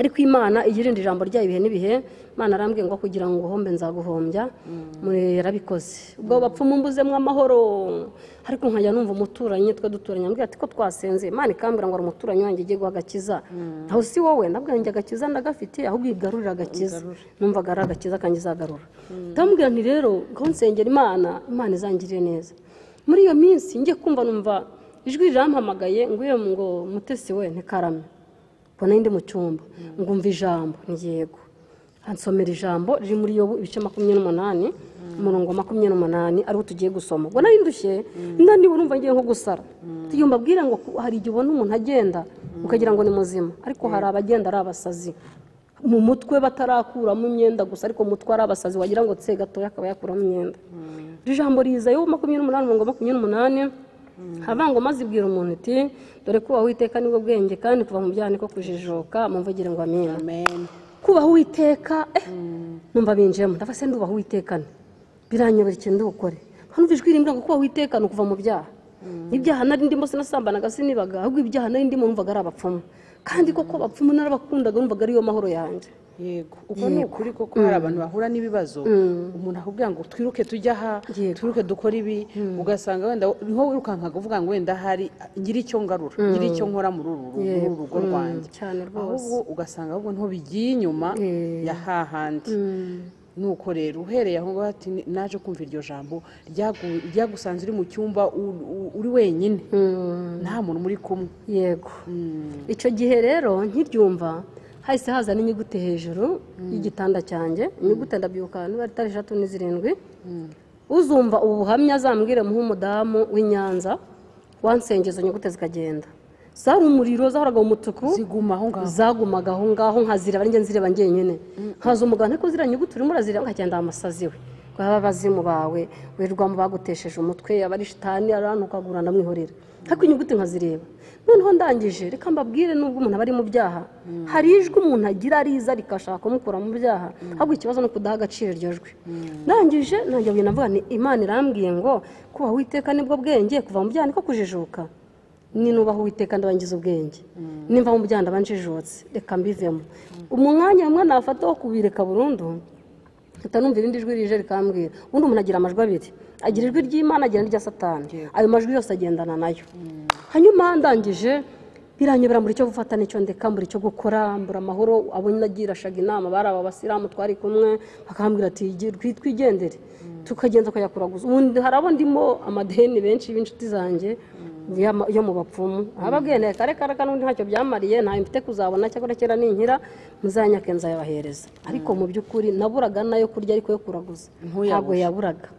ariko Imana igirinde ijambo ryayo ibihe n'ibihe. Imana arambwiye ngo kugira ngo uhombe nzaguhombya, yarabikoze. Ubwo bapfumu mbuzemo amahoro, ariko nkajya numva umuturanyi twe duturanye ambwira ati ko twasenze, Imana ikambwira ngo ari umuturanyi wanjye igiye guha agakiza, aho si wowe, ndabwira njye agakiza ndagafite, ahubwo igarurira agakiza. Numvaga ari agakiza kanjye izagarura. Ndamubwira nti rero ngo nsengera Imana, Imana izangirire neza. Muri iyo minsi njye kumva numva ijwi rirampamagaye ngo iyo ngo Mutesi we ntikarame, mbona ndi mu cyumba ngumva ijambo ni yego. Ansomera ijambo riri muri Yobu ibice 28 umurongo 28 ariwo tugiye gusoma. Ubwo nari ndushye ndani urumva ngiye nko gusara. Tugiye mbabwira ngo hari igihe ubona umuntu agenda ukagira ngo ni muzima, ariko hari abagenda ari abasazi mu mutwe batarakuramo imyenda gusa, ariko mutwe ari abasazi wagira ngo tse gatoya akaba yakuramo imyenda. Iri jambo riza Yobu 28 umurongo 28 havango maze ibwira umuntu iti dore kubaha Uwiteka nibwo bwenge kandi kuva mu byaha niko kujijoka, mumvugire ngo amen. Amen. Kubaha Uwiteka numva binjemo ndafa se ndubaha Uwiteka biranyobera ikintu ndukore. Hano ijwi rimbwira ngo kubaha Uwiteka no kuva mu byaha. Ibyaha nari ndimo sinasambanaga sinibaga, ahubwo ibyaha nari ndimo numvaga ari abapfumu, kandi koko abapfumu narabakundaga numvaga ariyo mahoro yanjye. Yego, uko ni ukuri koko hari abantu bahura n'ibibazo, umuntu akubwira ngo twiruke tujya aha, twiruke dukora ibi, ugasanga wenda niho wirukankaga uvuga ngo wenda hari ngira icyo ngarura, ngira icyo nkora muri uru rugo rwanjye, ahubwo ugasanga ahubwo niho bigiye inyuma ya hahandi. Nuko rero uhereye aho ngaho ati naje kumva iryo jambo ryagusanze uri mu cyumba uri wenyine nta muntu muri kumwe. Yego. Icyo gihe rero nkiryumva hahise haza n'inyuguti hejuru y'igitanda cyanjye, inyuguti ndabyuka niba ari 3 ni 7. Uzumva ubu buhamya azambwire muhe umudamu w'Inyanza wansengeza inyuguti zikagenda. Zari umuriro zahoraga umutuku ziguma aho ngaho, zagumaga aho ngaho nkazireba njye nzireba njyenyine. Nkaza umugabo ariko ziriya nyuguti urimo urazireba nkagenda amasazi we baba bazimu bawe wirirwa mu bagutesheje umutwe, aba ari shitani arantukagura ndamwihorera, ariko inyuguti nkazireba. Noneho ndangije reka mbabwire, nubwo umuntu aba ari mu byaha hari ijwi umuntu agira ariza rikashaka kumukura mu byaha, ahubwo ikibazo ni ukudaha agaciro iryo jwi. Ndangije nanjye navuga nti Imana irambwiye ngo kubaha Uwiteka nibwo bwenge, kuva mu byaha niko kujijuka. Ninubaha Uwiteka ndabangiza ubwenge, nimva mu byaha ndabanjijutse, reka mbivemo. Umwanya umwe nafata wo kubireka burundu, mpita numva irindi jwi rije rikambwira. Ubundi umuntu agira amajwi abiri, agira ijwi ry'Imana, agira n'irya Satani. Ayo majwi yose agendana nayo. Hanyuma ndangije biranyobera, mbura icyo gufata n'icyo ndeka, mbura icyo gukora, mbura amahoro. Abo nagirashaga inama bari aba basilamu twari kumwe, bakambwira ati twigendere, tukagenda tukajya kuraguza. Ubundi hari abo ndimo amadeni benshi b'inshuti zanjye yo mu bapfumu, ababwiye nti kare kare n'ubundi ntacyo byamariye, ntayo mfite kuzabona, cyakora kera ninkira muzanyake nzayabahereza. Ariko mu by'ukuri naburaga nayo kurya, ariko yo kuraguza ntabwo yaburaga.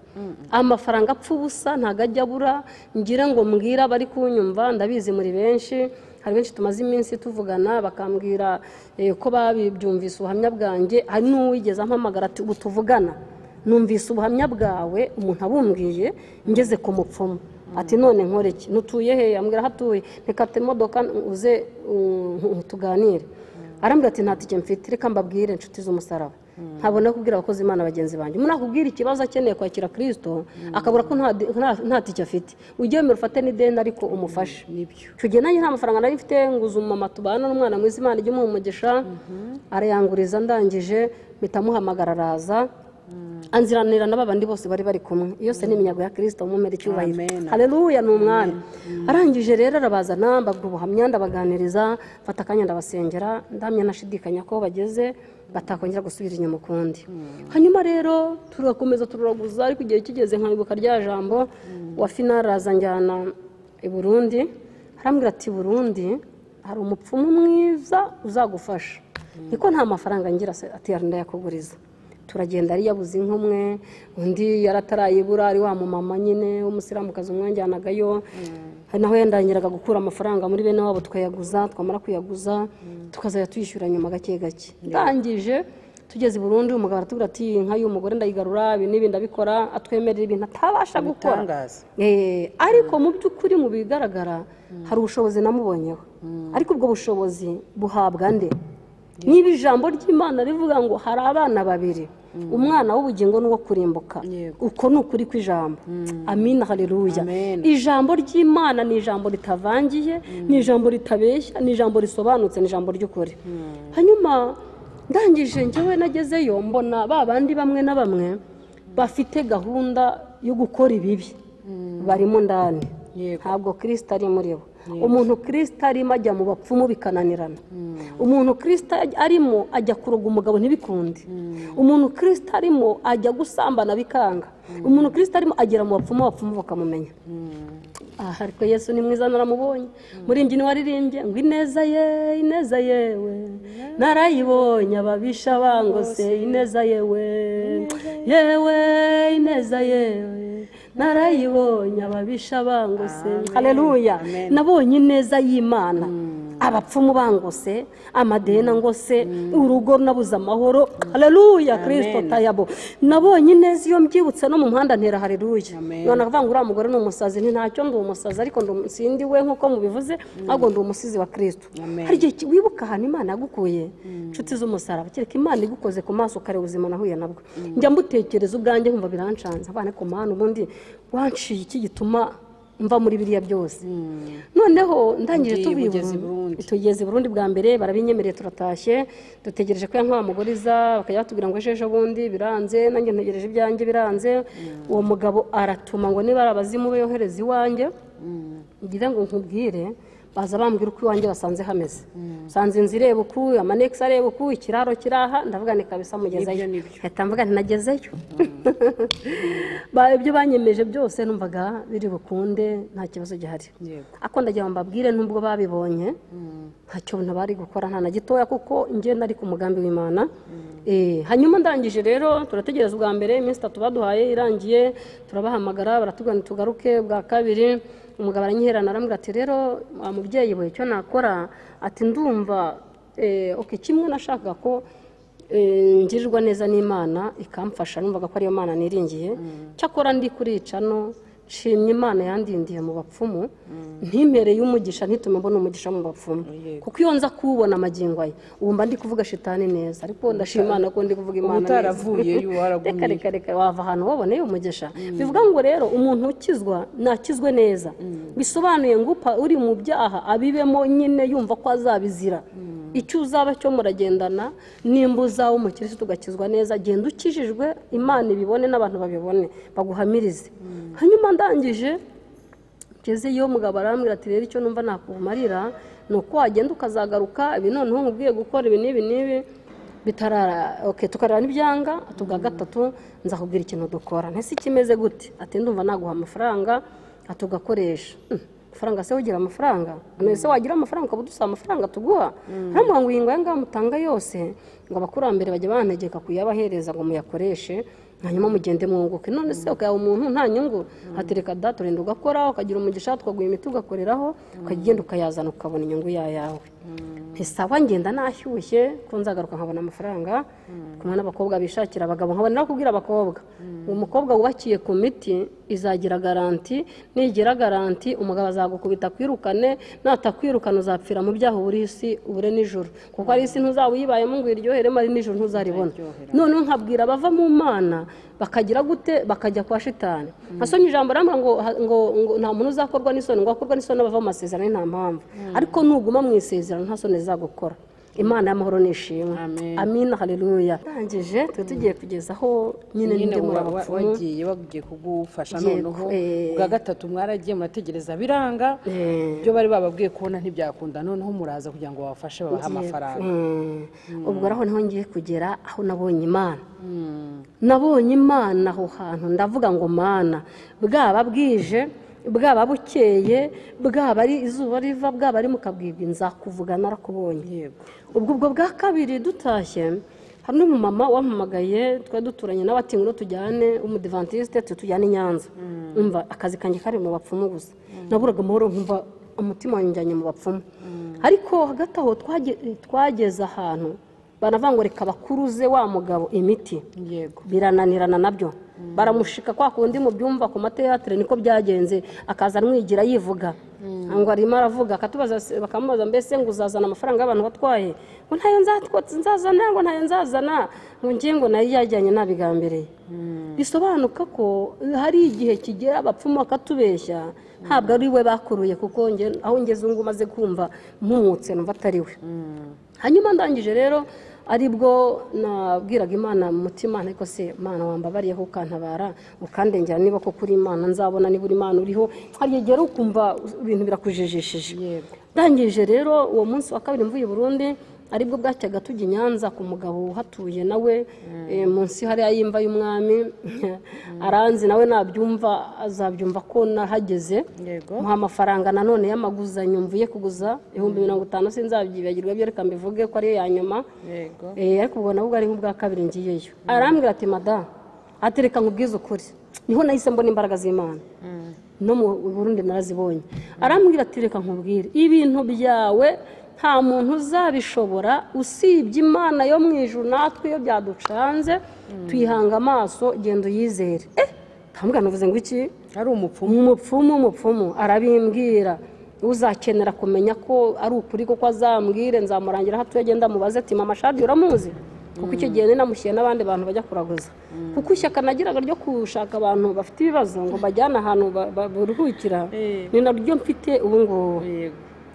Amafaranga apfa ubusa ntabwo ajya abura. Ngira ngo mbwira abari kunyumva, ndabizi muri benshi, hari benshi tumaze iminsi tuvugana bakambwira ko babibyumvise ubuhamya bwanjye. Hari n'uwigeze ampamagara ati ubu tuvugana numvise ubuhamya bwawe, umuntu abumbwiye ngeze ku mupfumu ati none nkore iki, nutuye he? Ambwira aho atuye, ntikate imodoka uze tuganire. Arambwira ati nta tike mfite. Reka mbabwire inshuti z'umusaraba, ntabona kubwira abakozi Imana bagenzi banjye. Umuntu akubwira ikibazo akeneye kwakira Kristo akabura ko nta tike afite, ujye wemera ufate n'ideni ariko umufashe. Icyo gihe nanjye nta mafaranga nari mfite, nguza umumama tubana n'umwana mwiza, Imana ijye imuha umugisha, arayanguriza. Ndangije mpita muhamagara araza, anziranira n'aba bandi bose bari bari kumwe. Iyo se ni iminyago ya Kristo, mumere icyubahiro. Haleluya, ni umwami. Arangije rero arabazana, mbabwira ubuhamya, ndabaganiriza, mfata akanya ndabasengera, ndamya nashidikanya ko bageze batakongera gusubira inyuma ukundi. Hanyuma rero turakomeza tururaguza, ariko igihe kigeze nkabibuka rya jambo wa finale araza njyana i Burundi, arambwira ati Burundi hari umupfumu mwiza uzagufasha, niko nta mafaranga ngira, ati ndayakuguriza. Turagenda, ari yabuze inka umwe, undi yaratarayibura, ari wa mumama nyine w'umusilamukazi umwanjyanagayo, naho yandangiraga gukura amafaranga muri bene wabo tukayaguza, twamara kuyaguza tukazajya tuyishyura nyuma gake gake. Ndangije tugeze i Burundi, umugabo aratubwira ati inka y'umugore ndayigarura, ibi n'ibi ndabikora, atwemerera ibintu atabasha gukora. Ariko mu by'ukuri mu bigaragara hari ubushobozi namubonyeho, ariko ubwo bushobozi buhabwa nde? Niba ijambo ry'Imana rivuga ngo hari abana babiri, umwana w'ubugingo n'uwo kurimbuka, uko ni ukuri kw'ijambo. Amina, haleluya. Ijambo ry'Imana ni ijambo ritavangiye, ni ijambo ritabeshya, ni ijambo risobanutse, ni ijambo ry'ukuri. Hanyuma ndangije njyewe nagezeyo mbona ba bandi bamwe na bamwe bafite gahunda yo gukora ibibi barimo ndani, ntabwo Kristo ari muri bo. Umuntu Kristo arimo ajya mu bapfumu bikananirana, umuntu Kristo arimo ajya kuroga umugabo ntibikunde, umuntu Kristo arimo ajya gusambana bikanga, umuntu Kristo arimo agera mu bapfumu, abapfumu bakamumenya. Aha ariko Yesu ni mwiza, naramubonye. Murimbyi ni waririmbye ngo ineza ye, ineza yewe narayibonye, ababisha bangose, ineza yewe yewe, ineza yewe narayibonye, ababisha bangose. Haleluya, nabonye ineza y'Imana. Abapfumu bangose, amadeni ngose, urugo nabuze amahoro. Haleluya, Kristo tayabo. Nabonye ineza iyo mbyibutse no mu muhanda ntera haleluya. None akavuga ngo uriya mugore ni umusazi, nti ntacyo ndi umusazi, ariko sindi we nkuko mubivuze, ahubwo ndi umusizi wa Kristo. Hari igihe wibuka ahantu Imana yagukuye, inshuti z'umusaraba, kereka Imana igukoze ku maso ukare ubuzima nahuye nabwo. Njya mbutekereza ubwanjye nkumva birancanze, abana ku Mana ubundi wanciye iki gituma mva muri biriya byose. Noneho ndangije tugeze i Burundi bwa mbere, barabinyemereye turatashye, dutegereje ko ya mugoriza bakajya batubwira ngo ejo bundi biranze, nanjye ntegereje ibyanjye biranze. Uwo mugabo aratuma ngo niba ari abazimu be yohereza iwanjye, ngira ngo nkubwire, baza bambwira uko iwanjye basanze hameze, sanze inzu ireba uku, amanekisi areba uku, ikiraro kiraha, ndavuga ni kabisa mugezeyo. Mpita mvuga nti nagezeyo. Ibyo banyemeje byose numvaga biri bukunde, nta kibazo gihari. Ako ndagira ngo mbabwire nubwo babibonye ntacyo bari gukora, nta na gitoya, kuko njye nari ku mugambi w'Imana. Hanyuma ndangije rero turategereza ubwa mbere, iminsi itatu baduhaye irangiye, turabahamagara baratubwira tugaruke bwa kabiri. Umugabo aranyiherana arambwira ati rero mubyeyi we icyo nakora, ati ndumva okay, kimwe nashakaga ko ngirirwa neza n'Imana ikamfasha, numvaga ko ariyo Mana niringiye, cyakora ndi kurica no Nshimye Imana yandindiye mu bapfumu, ntimpereye umugisha, ntitume mbona umugisha mu bapfumu, kuko iyo nza kuwubona amagingo aya ubu mba ndi kuvuga shitani neza, ariko ndashima Imana ko ndi kuvuga Imana neza. Utaravuyeyo waragumye. Reka reka wava ahantu waboneye umugisha. Bivuga ngo rero umuntu ukizwa nakizwe neza, bisobanuye ngo uri mu byaha abibemo nyine yumva ko azabizira. Icyo uzaba cyo muragendana, nimba uzaba umukirisitu ugakizwa neza, genda ukijijwe, Imana ibibone n'abantu babibone baguhamirize. Hanyuma ndangije ngezeyo, mugabo arambwira ati rero icyo numva nakumarira ni uko wagenda ukazagaruka, ibi noneho nkubwiye gukora ibi n'ibi n'ibi bitarara, okay, tukareba n'ibyanga. Ati ubwa gatatu nzakubwira ikintu dukora. Ntese ikimeze gute? Ati ndumva naguha amafaranga, ati ugakoresha. Amafaranga se ugira amafaranga? None se wagira amafaranga ukaba udusaba amafaranga tuguha? Haramuha ngo iyi ngo aya ngaya mutanga yose, ngo abakurambere bajya bantegeka kuyabahereza ngo muyakoreshe, hanyuma mugende mwunguke. None se ukayaha umuntu nta nyungu? Hatereka data, urinda ugakora ukagira umugisha, tukaguha imiti ugakoreraho, ukagenda ukayazana ukabona inyungu yawe. Ntisawa, ngenda nashyushye ko nzagaruka nkabona amafaranga, kumwe n'abakobwa bishakira abagabo. Nkabona no kubwira abakobwa, umukobwa wubakiye ku miti izagira garanti, nigira garanti umugabo azagukubita akwirukane, natakwirukana uzapfira mu byaha, ubure isi ubure n'ijoro, kuko ari isi ntuzaba uyibayemo ngo uyiryoheremo, ari n'ijoro ntuzaribona. Noneho nkabwira abava mu Mana bakagira gute, bakajya kwa shitani. Nasomye ijambo rambwira ngo ngo nta muntu uzakorwa n'isoni, ngo akorwa n'isoni abava mu masezerano, nta mpamvu, ariko nuguma mu isezerano nta soni zizagukora. Imana y'amahoro nishimwe. Amina, haleluya. Ndangije twe tugiye kugeza aho nyine nyine ndi muri abapfumu. Wagiye kugufasha. Yego, Noneho ubwa gatatu mwaragiye murategereza biranga, ibyo bari bababwiye kubona ntibyakunda, noneho muraza kugira ngo babafashe babahe amafaranga. Ubwo aho niho ngiye kugera, aho nabonye Imana. Nabonye Imana aho hantu, ndavuga ngo Mana, bwaba bwije, bwaba bukeye, bwaba ari izuba riva, bwaba ari mu kabwibwi, nzakuvuga narakubonye. Ubwo bwa kabiri dutashye, hari n'umumama wampamagaye twari duturanye nawe, ati ngwino tujyane, w'umudivantiste, tujyane i Nyanza. Umva, akazi kanjye kari mu bapfumu gusa, naburaga amahoro, nkumva umutima wanjye unjyanye mu bapfumu. Ariko hagati aho twageze ahantu banavuga ngo reka bakuruze wa mugabo imiti, birananirana nabyo, baramushika kwa kundi mu byumva ku mateyatere, niko byagenze, akaza amwigira yivuga ngo arimo aravuga, akatubaza, bakamubaza mbese ngo uzazana amafaranga y'abantu watwaye? Ngo ntayo nzazana, ngo ntayo nzazana, ngo ngiye ngo nayo yajyanye nabigambiriye. Bisobanuka ko hari igihe kigera abapfumu bakatubeshya, ntabwo ari we bakuruye, kuko aho ngeze ubu ngubu maze kumva mpumutse, numva atari we. Hanyuma ndangije rero, aribwo nabwiraga Imana mu mutima, ariko se Imana wambabariyeho ukantabara ukandengera, niba koko uri Imana nzabona, niba uri Imana uriho. Hari igihe rero ukumva ibintu birakujijishije. Ndangije rero uwo munsi wa kabiri mvuye i Burundi, aribwo bwacyaga tujya i Nyanza ku mugabo uhatuye nawe, munsi hariya y'imva y'umwami, aranzi nawe, nabyumva azabyumva ko nahageze. Muha amafaranga nanone y'amaguzanyo, mvuye kuguza 50,000, sinzabyibagirwa byo, reka mbivuge ko ariyo ya nyuma. Ariko ubwo nabwo ari nk'ubwa kabiri ngiyeyo, arambwira ati madamu, ati reka nkubwize ukuri. Niho nahise mbona imbaraga z'Imana, no mu Burundi narazibonye. Arambwira ati reka nkubwire, ibintu byawe nta muntu uzabishobora usibye Imana yo mu ijuru, natwe iyo byaducanze tuyihanga amaso, genda uyizere. Ndamubwira ntuvuze ngo iki? Ari umupfumu. Umupfumu arabimbwira. Uzakenera kumenya ko ari ukuri kuko azambwire, nzamurangira aho atuye, agenda amubaze ati mama Shadi uramuzi? Kuko icyo gihe namushyira n'abandi bantu bajya kuraguza, kuko ishyaka nagiraga ryo gushaka abantu bafite ibibazo ngo bajyane ahantu baruhukira, ni naryo mfite ubu ngubu.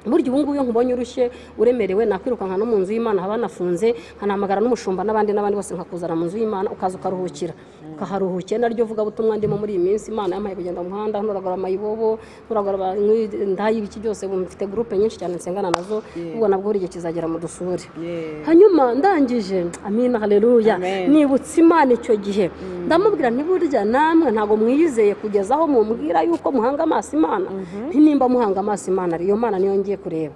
Burya ubu ngubu iyo nkubonye urushye uremerewe, nakwirukanka no mu nzu y'Imana haba hanafunze, nkanahamagara n'umushumba n'abandi n'abandi bose, nkakuzana mu nzu y'Imana, ukaza ukaruhukira, ukaharuhukira. Naryo vugabutumwa ndimo muri iyi minsi, Imana yampaye kugenda mu muhanda ntoragura amayibobo, ntoragura ndayi, ibiki byose. Ubu mfite gurupe nyinshi cyane nsengana nazo, ubwo nabwo buri gihe kizagera mu dusure. Hanyuma ndangije, amina, haleluya. Amen. Nibutse Imana icyo gihe, ndamubwira nti burya namwe ntabwo mwiyizeye kugeza aho mumbwira yuko muhanga amaso Imana. Nti nimba muhanga amaso Imana, iyo Mana niyo ngiye kureba,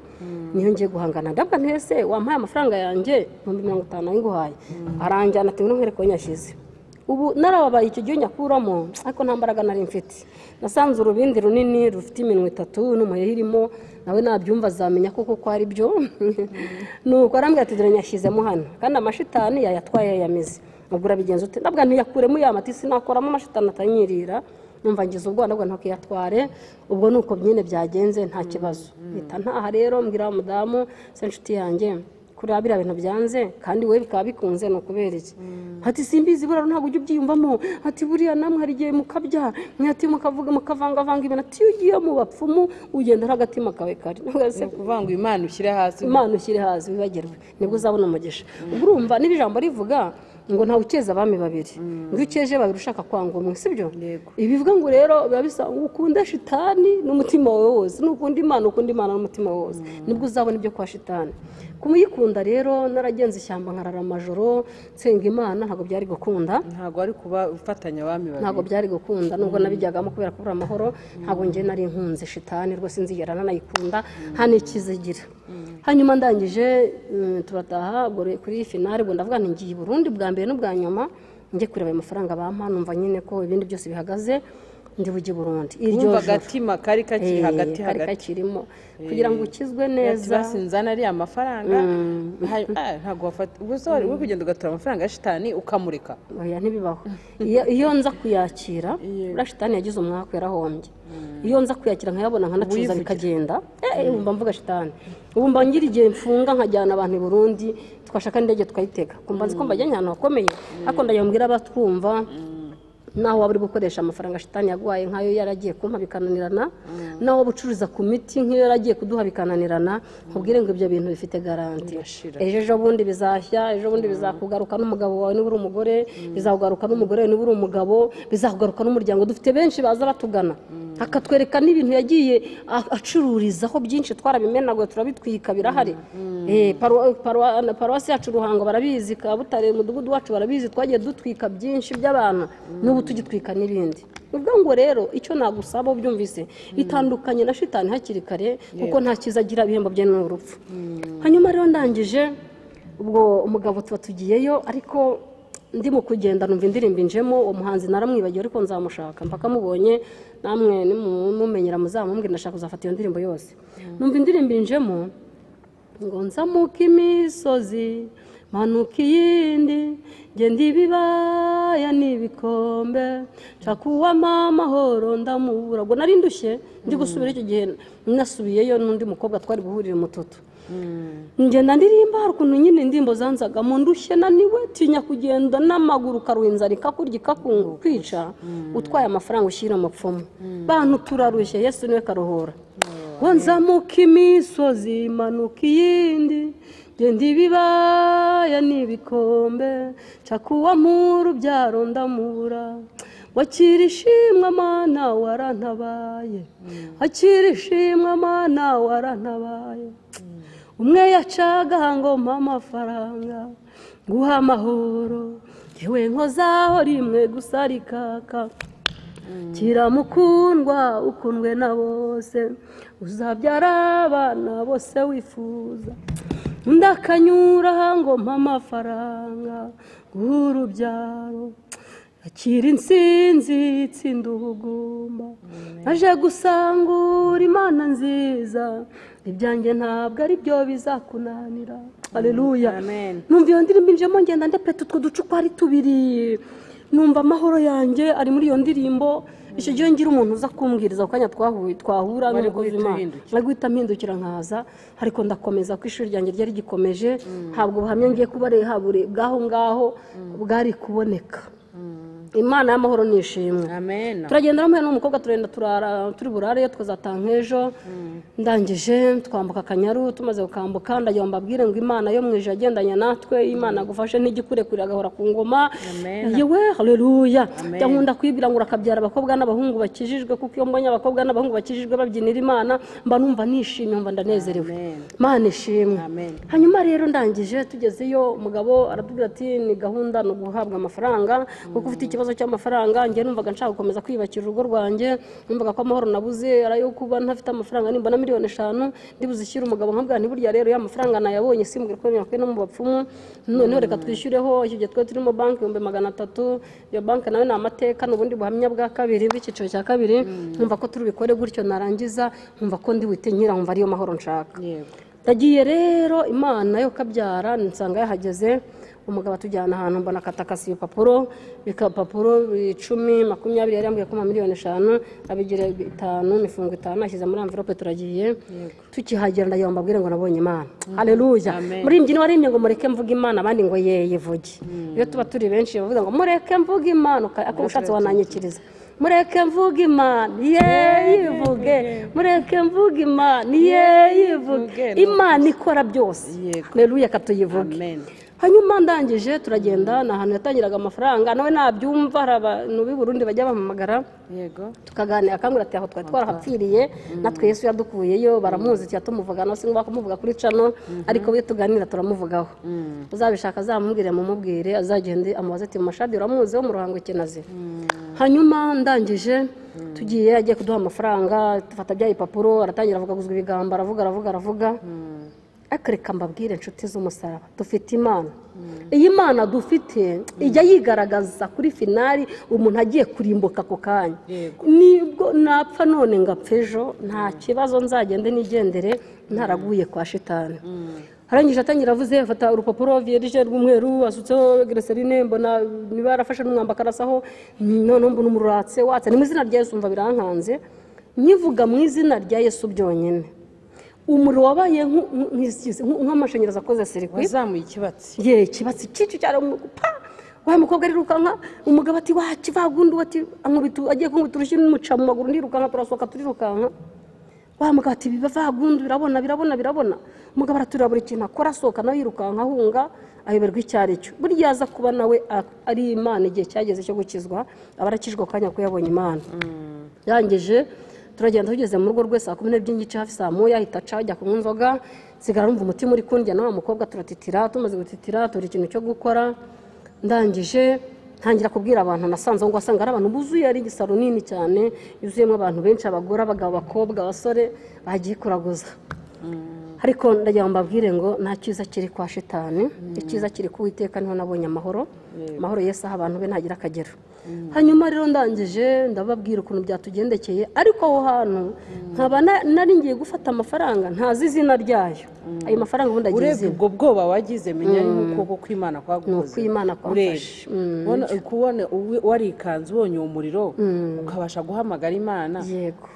niyo ngiye guhangana. Ndabwa nti ese wampaye amafaranga yanjye 50,000 nayiguhaye? Aranjyana ati ngwino nkwereke aho nyashyize. Ubu narababaye icyo gihe nyakuramo, ariko nta mbaraga nari mfite. Nasanze urubindi runini rufite iminwa itatu n'umuheha irimo, nawe nabyumva azamenya koko ko ari byo. Nuko arambwira ati dore nyashyizemo hano, kandi amashitani yayatwaye yayamize, ubwo urabigenza ute? Ndabwa ntiyakuremo ya mati, sinakoramo amashitani atanyirira. Numva ngize ubwoba nabwo ntukiyatware, ubwo nuko nyine byagenze nta kibazo. Mpita ntaha rero mbwira umudamu se inshuti yanjye kuriya biriya bintu byanze kandi we bikaba bikunze ni ukubera iki? Ati simbizi buriya ntabwo ujya ubyiyumvamo, ati buriya namwe hari igihe mukabya, ati mukavuga mukavangavanga ibintu, ati iyo ugiye mu bapfumu ugenda uri agatima kawe kari. Ni ukuvuga ngo Imana ushyire hasi, Imana ushyire hasi wibagirwe nibwo uzabona umugisha. Ubwo urumva niba ijambo rivuga ngo ntawe ukeza abami babiri, ngo ukeje babiri ushaka kwanga umwe, sibyo? Ibivuga ngo rero biba bisa ngo ukunde shitani n'umutima wawe wose, nukunda Imana ukunda Imana n'umutima wawe wose, nibwo uzabona ibyo kwa shitani. Kumuyikunda rero naragenze ishyamba nkarara amajoro nsenga Imana, ntabwo byari gukunda, ntabwo ari kuba ufatanya abami babiri, ntabwo byari gukunda nubwo nabijyagamo kubera kubura amahoro. Ntabwo njye nari nkunze shitani rwose, nzigera nanayikunda nta n'ikizigira. Hanyuma ndangije turataha kuri finale, ubwo ndavuga nti ngiye i Burundi bwa mbere n'ubwa nyuma njye kureba ayo mafaranga bampa, numva nyine ko ibindi byose bihagaze ndi bujye i Burundi. Iryo gatima kari kakiri hagati hagati kari kakirimo kugira ngo ukizwe neza, basinzana ari amafaranga ntabwo wafata ubwo se wari kugenda ugatora amafaranga ya shitani ukamureka. Oya ntibibaho. Iyo nza kuyakira, uriya shitani yagize umwaka yarahombye. Iyo nza kuyakira nkayabona nkanacuruza bikagenda, mba mvuga shitani. Ubu mba ngira igihe mfunga nkajyana abantu i Burundi, twashaka indege tukayitega, kumva nzi ko mbajyanye ahantu hakomeye, ariko ndayambwira abatwumva naho waba uri gukoresha amafaranga shitani yaguhaye nkayo yaragiye kumpa bikananirana, naho waba ucuruza ku miti nk'iyo yaragiye kuduha bikananirana, nkubwire ngo ibyo bintu bifite garanti. Ejo bundi bizashya, ejo bundi bizakugaruka n'umugabo wawe niba uri umugore, bizakugaruka n'umugore niba uri umugabo, bizakugaruka n'umuryango. Dufite benshi baza batugana akatwereka n'ibintu yagiye acururizaho byinshi, twarabimenaguye turabitwika birahari. Paruwasi yacu Ruhango barabizi, Kabutare umudugudu wacu barabizi, twagiye dutwika byinshi by'abantu n'ubu tugitwika n'ibindi. Ubwo ngo rero icyo nagusaba ubyumvise, itandukanye na shitani hakiri kare kuko nta cyiza agira, ibihembo bye ni urupfu. Hanyuma rero ndangije ubwo umugabo tuba tugiyeyo, ariko ndimo kugenda numva indirimbo injemo, uwo muhanzi naramwibagiwe ariko nzamushaka mpaka mubonye, namwe nimumenyera muzamumbwira ndashaka kuzafata iyo ndirimbo yose. Numva indirimbo injemo ngo nzamuka imisozi manuka iyindi, ngenda ibibaya n'ibikombe, nshaka uwampa amahoro ndamubura. Ubwo nari ndushye ndi gusubira icyo gihe, nasubiyeyo n'undi mukobwa twari guhurira umututu. Ngenda ndirimba hari ukuntu nyine indirimbo zanzagamo, ndushye naniwe, tinya kugenda n'amaguru ukaruha inzara ikakurya ikakwica, utwaye amafaranga ushyira umupfumu. Bantu turarushye, Yesu niwe karuhura. Ngo nzamuka imisozi manuka iyindi, ngenda ibibaya n'ibikombe, nshaka uwampa urubyaro ndamubura. Wakira ishimwe Mana warantabaye, akira ishimwe Mana warantabaye. Umwe yacaga ngo mpa amafaranga nguha amahoro, yewe nkozaho rimwe gusa rikaka. Kiramukundwa ukundwe na bose, uzabyara abana bose wifuza. Ndakanyura ngo mpa amafaranga nguha urubyaro, akira intsinzi itsinda ubugumba. Aje gusangura Imana nziza, ibyanjye ntabwo ari byo bizakunanira. Haleluya. Numva iyo ndirimbo injemo ngenda ndepeta utwo duce uko ari tubiri, numva amahoro yanjye ari muri iyo ndirimbo. Icyo gihe ngira umuntu uza kumbwiriza akanya twahura n'umukozi w'Imana, nari guhita mpindukira nkaza, ariko ndakomeza ko ishuri ryanjye ryari gikomeje, ntabwo buhamya ngiye kubareha bwaho ngaho bwari kuboneka. Imana y'amahoro nishimwe. Amen. Turagenda hamwe n'umukobwa turenda turara turi burare twazataha nk'ejo. Ndangije twambuka Akanyaru, tumaze gukambuka ndagira mbabwire ngo Imana yo mu ijuru yagendanye natwe, Imana gufashe ntigikurekure agahora ku ngoma. Yewe haleluya. Nkunda kwibwira ngo urakabyara abakobwa n'abahungu bakijijwe, kuko iyo mbonye abakobwa n'abahungu bakijijwe babyinira Imana mba numva nishimye, mba ndanezerewe. Imana ishimwe. Hanyuma rero ndangije tugezeyo umugabo aratubwira ati ni gahunda no guhabwa amafaranga kuko ufite ikibazo cy'amafaranga. Njye numvaga nshaka gukomeza kwiyubakira urugo rwanjye, numvaga ko amahoro nabuze arayo kuba ntafite amafaranga, nimbona 5 miliyoni ndibuzishyira umugabo nkabwa nti burya rero ya mafaranga nayabonye simbwira ko nakwe no mu bapfumu, noneho reka twishyureho. Icyo gihe twari turimo banki 300,000, iyo banki nawe ni amateka n'ubundi buhamya bwa kabiri bw'icyiciro cya kabiri. Nkumva ko turubikore gutyo, narangiza nkumva ko ndi wite nkira, nkumva ariyo mahoro nshaka. Ndagiye rero Imana yo kabyara nsanga yahageze. Umugabo atujyana ahantu mbona akatakasi ibipapuro, bikapapuro 10, 20, yari yambwiye ko miliyoni 5 abigira 5, imifungo 5 ashyize muri envelope turagiye. Tukihagera ndagira ngo mbabwire ngo nabonye Imana. Haleluya. Muri imbyino warimbye ngo mureke mvuge Imana, abandi ngo yeye vuge. Iyo tuba turi benshi bavuga ngo mureke mvuge Imana, ako ushatse wananyikiriza. Mureke mvuge Imana, yeye ivuge. Mureke mvuge Imana, yeye ivuge. Imana ikora byose. Haleluya, katuyivuge. Hanyuma ndangije turagenda, na ahantu yatangiraga amafaranga nawe nabyumva, hari abantu b'i Burundi bajya bampamagara. Yego. Tukaganira, akangura ati aho twari twarahapfiriye natwe Yesu yadukuyeyo, baramuzi cyatumuvuga no singwa kumuvuga kuri cano, ariko we tuganira turamuvugaho. Uzabishaka azamubwire mumubwire, azagende amubaze ati Mashadi uramuzi wo mu Ruhango Kinazi. Hanyuma ndangije tugiye, agiye kuduha amafaranga, tufata bya ipapuro, aratangira avuga guzwa ibigambo, aravuga aravuga aravuga. Akareka mbabwire inshuti z'umusaraba, dufite Imana. Iyi Mana dufite ijya yigaragaza kuri finali umuntu agiye kurimbuka ako kanya. Nibwo napfa none ngapfa ejo nta kibazo, nzagende nigendere ntaraguye kwa shitani. Arangije atangira avuze, afata urupapuro vierge rw'umweru asutseho glycerine, mbona niba yarafashe n'umwamba akarasaho, none mbona umuratse watse ni mu izina rya Yesu, mva birankanze nkivuga mu izina rya Yesu byonyine. Umuriro wabaye nk'amashanyarazi akoze sirikwi, wazamuye ikibatsi. Ye ikibatsi cyinshi cyane, pa wa mukobwa arirukanka, umugabo ati wa kivagundu, ati ankubita, agiye kunkubita urushyi n'umuca mu maguru, ndirukanka turasohoka turirukanka. Wa mugabo ati bivagundu birabona birabona birabona. Umugabo araturira buri kintu akora, asohoka nawe yirukanka ahunga, ayoberwa icyo ari cyo. Burya aza kuba nawe ari Imana igihe cyageze cyo gukizwa, aba arakijwe akanya ko yabonye Imana. Yangije turagenda tugeze mu rugo rwe saa 12:30 hafi saa 1, ahita aca ajya kunywa inzoga, nsigara numva umutima uri kundya, na wa mukobwa turatitira, tumaze gutitira turi ikintu cyo gukora. Ndangije ntangira kubwira abantu nasanze ngo asanga ari abantu buzuye, ari igisaro nini cyane yuzuyemo abantu benshi, abagore, abagabo, abakobwa, abasore bagiye kuraguza. Ariko ndagira ngo mbabwire ngo nta cyiza kiri kwa shitani, icyiza kiri ku Uwiteka, niho nabonye amahoro. Amahoro Yesu aha abantu be ntagira akagero. Hanyuma rero ndangije ndababwira ukuntu byatugendekeye, ariko aho hantu nkaba nari ngiye gufata amafaranga ntazi izina ryayo. Ayo mafaranga ubundi agize urebye ubwo bwoba wagize, menya yuko koko Imana kwagukoze, nuko Imana kwamfashe. Kubona warikanze ubonye uwo muriro ukabasha guhamagara Imana. Yego.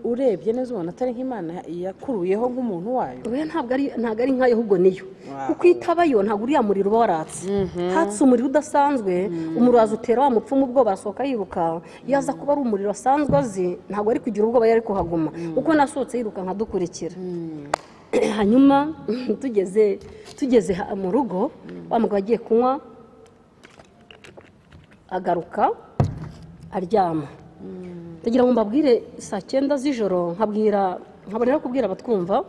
Urebye neza ubona atari nk'Imana yakuruyeho nk'umuntu wayo. Oya, ntabwo ari nkayo, ahubwo niyo. Kuko itabayo ntabwo uriya muriro uba waratse. Hatse umuriro udasanzwe, umurazo utera wa mupfumu ubwoba arasohoka yiruka. Yaza kuba ari umuriro asanzwe azi, ntabwo ari kugira ubwoba yari kuhaguma. Kuko nasohotse yiruka nkadukurikira. Hanyuma tugeze mu rugo, wa mugabo agiye kunywa agaruka aryama. Ndagira ngo mbabwire saa 9 z'ijoro, nkabonera kubwira abatwumva,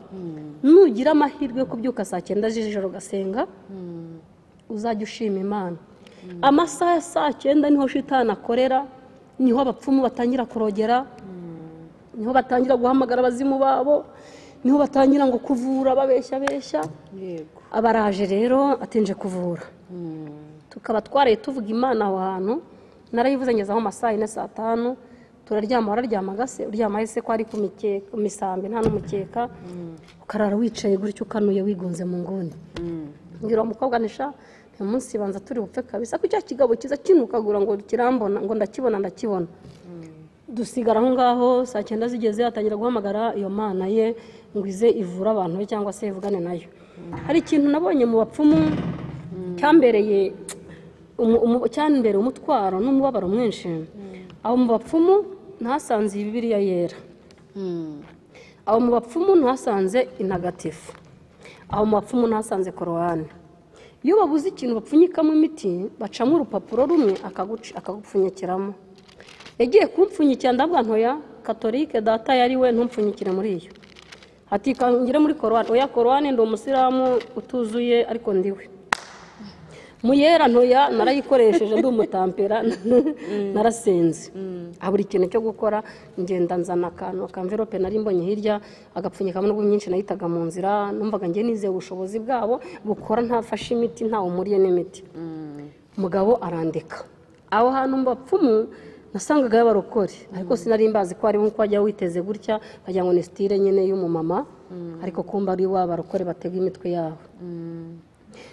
nugira amahirwe yo kubyuka saa 9 z'ijoro gasenga, uzajya ushima Imana. Amasaha ya saa 9 niho shitani akorera, niho abapfumu batangira kurogera, niho batangira guhamagara abazimu babo, niho batangira ngo kuvura babeshya beshya. Yego. Abaraje rero atinje kuvura. Tukaba twaraye tuvuga Imana aho hantu, narayivuze ngeze aho amasaha 4 saa 5. Turaryama, wararyama gase, uryama hese ko ari ku mikeka, misambi nta n'umukeka, ukarara wicaye gutyo ukanuye wigunze mu nguni. Ngira umukobwa nisha uyu munsi banza turi bupfe kabisa, ko cya kigabo kiza kinukagura ngo kirambona, ngo ndakibona ndakibona. Dusigara aho ngaho saa 9 zigeze atangira guhamagara iyo Mana ye ngo ize ivura abantu be cyangwa se ivugane nayo. Hari ikintu nabonye mu bapfumu cyambereye umutwaro n'umubabaro mwinshi. Aho mu bapfumu ntasanze Bibiliya yera. Aho mu bapfumu ntasanze intagatifu. Aho mu bapfumu ntasanze Korowani. Iyo babuze ikintu bapfunyikamo imiti, bacamo urupapuro rumwe akagupfunyikiramo. Yagiye kumpfunyikira ndavuga ntoya, Katolike data yari we, ntumpfunyikire muri iyo. Ati kangire muri Korowani. Oya, Korowani ndi umusilamu utuzuye ariko ndiwe. Muyera ntoya narayikoresheje ndi umutampera, narasenze. Aburi ikintu cyo gukora, ngenda nzana akantu akamverope nari mbonye hirya, agapfunyikamo n'ubwo myinshi nayitaga mu nzira, numvaga ngiye nizeye ubushobozi bwabo bukora ntafashe imiti, ntawe umuriye n'imiti. Umugabo arandika. Aho hantu mu bapfumu nasangaga y'abarokore, ariko sinari mbazi ko ari nkuko wajya witeze gutya ukagira ngo ni style nyine y'umumama, ariko kumba ari wa barokore batega imitwe yabo.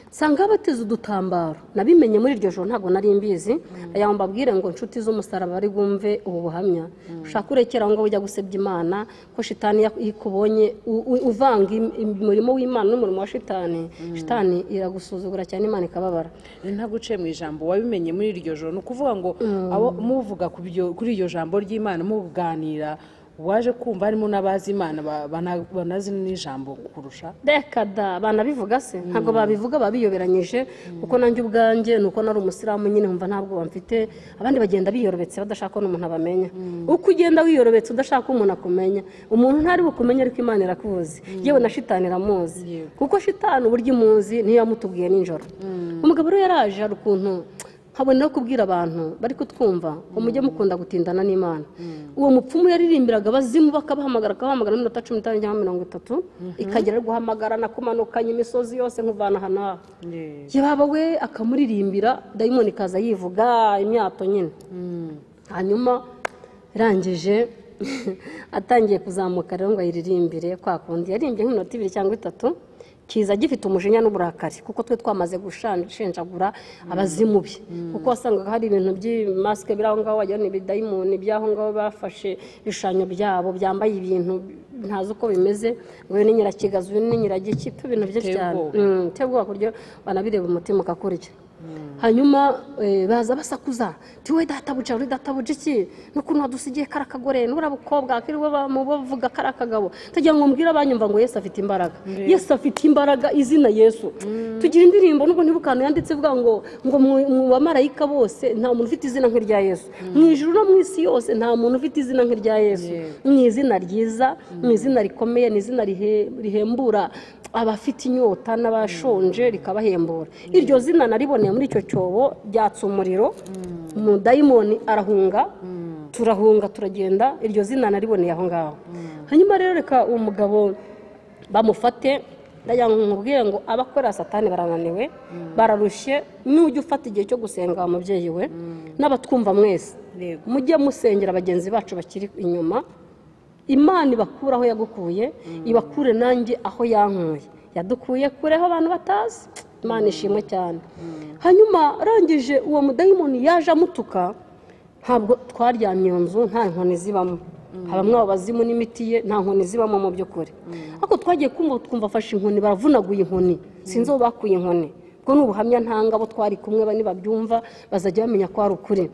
Nsanga bateze udutambaro, nabimenye muri iryo joro ntabwo nari mbizi. Aya mbabwire ngo inshuti z'umusaraba bari bumve ubu buhamya, ushaka urekera aho ngaho ujya gusebya Imana, ko shitani ikubonye uvanga umurimo w'Imana n'umurimo wa shitani, shitani iragusuzugura cyane, Imana ikababara. Ntabwo uciye mu ijambo, wabimenye muri iryo joro, ni ukuvuga ngo abo muvuga kuri iryo jambo ry'Imana muganira, waje kumva harimo n'abazi Imana banazi n'ijambo kurusha. Reka da, banabivuga se? Ntabwo babivuga, babiyoberanyije, kuko nanjye ubwanjye nuko nari umusilamu nyine nkumva ntabwo bamfite. Abandi bagenda biyorobetse badashaka ko n'umuntu abamenya. Uko ugenda wiyorobetse udashaka ko umuntu akumenya, umuntu ntari bukumenye, ariko Imana irakuzi, yewe na shitani iramuzi, kuko shitani uburyo imuzi niyo yamutubwiye nijoro. Umugabo rero yaraje, hari ukuntu nkabona no kubwira abantu bari kutwumva ngo mujye mukunda gutindana n'Imana. Uwo mupfumu yaririmbiraga abazimu bakabahamagara, akabahamagara iminota 15 cyangwa 30, ikagera guhamagara nakumanukanye imisozi yose nkuvana aha n'aha. Yaba we akamuririmbira, dayimoni ikaza yivuga imyato nyine. Hanyuma irangije atangiye kuzamuka rero ngo ayiririmbire kwa kundi, yaririmbye nk'iminota 2 cyangwa 3, kiza gifite umujinya n'uburakari, kuko twe twamaze gushenjagura abazimu be, kuko wasangaga hari ibintu by'imasike biri aho ngaho, wagira ni ibidayimoni by'aho ngaho bafashe ibishushanyo byabo byambaye ibintu ntazi uko bimeze, ngo uyu ni nyirakigazi, uyu ni nyiragiki, ibintu byinshi cyane biteye ubwoba, ku buryo banabireba umutima ukakurya. Hanyuma baza basakuza ti we databuja, uri databuja iki, n'ukuntu wadusigiye kari akagore n'uriya bukobwa kirirwa bavuga kari akagabo. Tugira ngo mbwire abanyumva ngo Yesu afite imbaraga, Yesu afite imbaraga, izina Yesu. Tugira indirimbo nubwo ntibukano yanditse ivuga ngo mu bamarayika bose nta muntu ufite izina nk'irya Yesu, mu ijuru no mu isi yose nta muntu ufite izina nk'irya Yesu. Ni izina ryiza, ni izina rikomeye, ni izina rihembura abafite inyota n'abashonje, rikabahembura. Iryo zina nariboneye muri icyo cyobo ryatse umuriro, umudayimoni arahunga, turahunga turagenda, iryo zina nariboneye aho ngaho. Hanyuma rero reka uwo mugabo bamufate, ndagira ngo nkubwire ngo abakora satani barananiwe, bararushye. Nujya ufata igihe cyo gusenga mubyeyi we n'abatwumva mwese, mujye musengera bagenzi bacu bakiri inyuma, Imana ibakura aho yagukuye, ibakure nanjye aho yankuye, yadukuye kure aho abantu batazi. Imana ishimwe cyane. Hanyuma arangije uwo mudayimoni yaje amutuka, ntabwo twaryamye iyo nzu nta nkoni zibamo, habamwe abo bazimu n'imiti ye, nta nkoni zibamo mu by'ukuri. Ariko twagiye kumva twumva afashe inkoni, baravunaguye inkoni, sinzi aho bakuye inkoni. Ubwo ni ubuhamya ntanga, abo twari kumwe nibabyumva bazajya bamenya ko ari ukuri.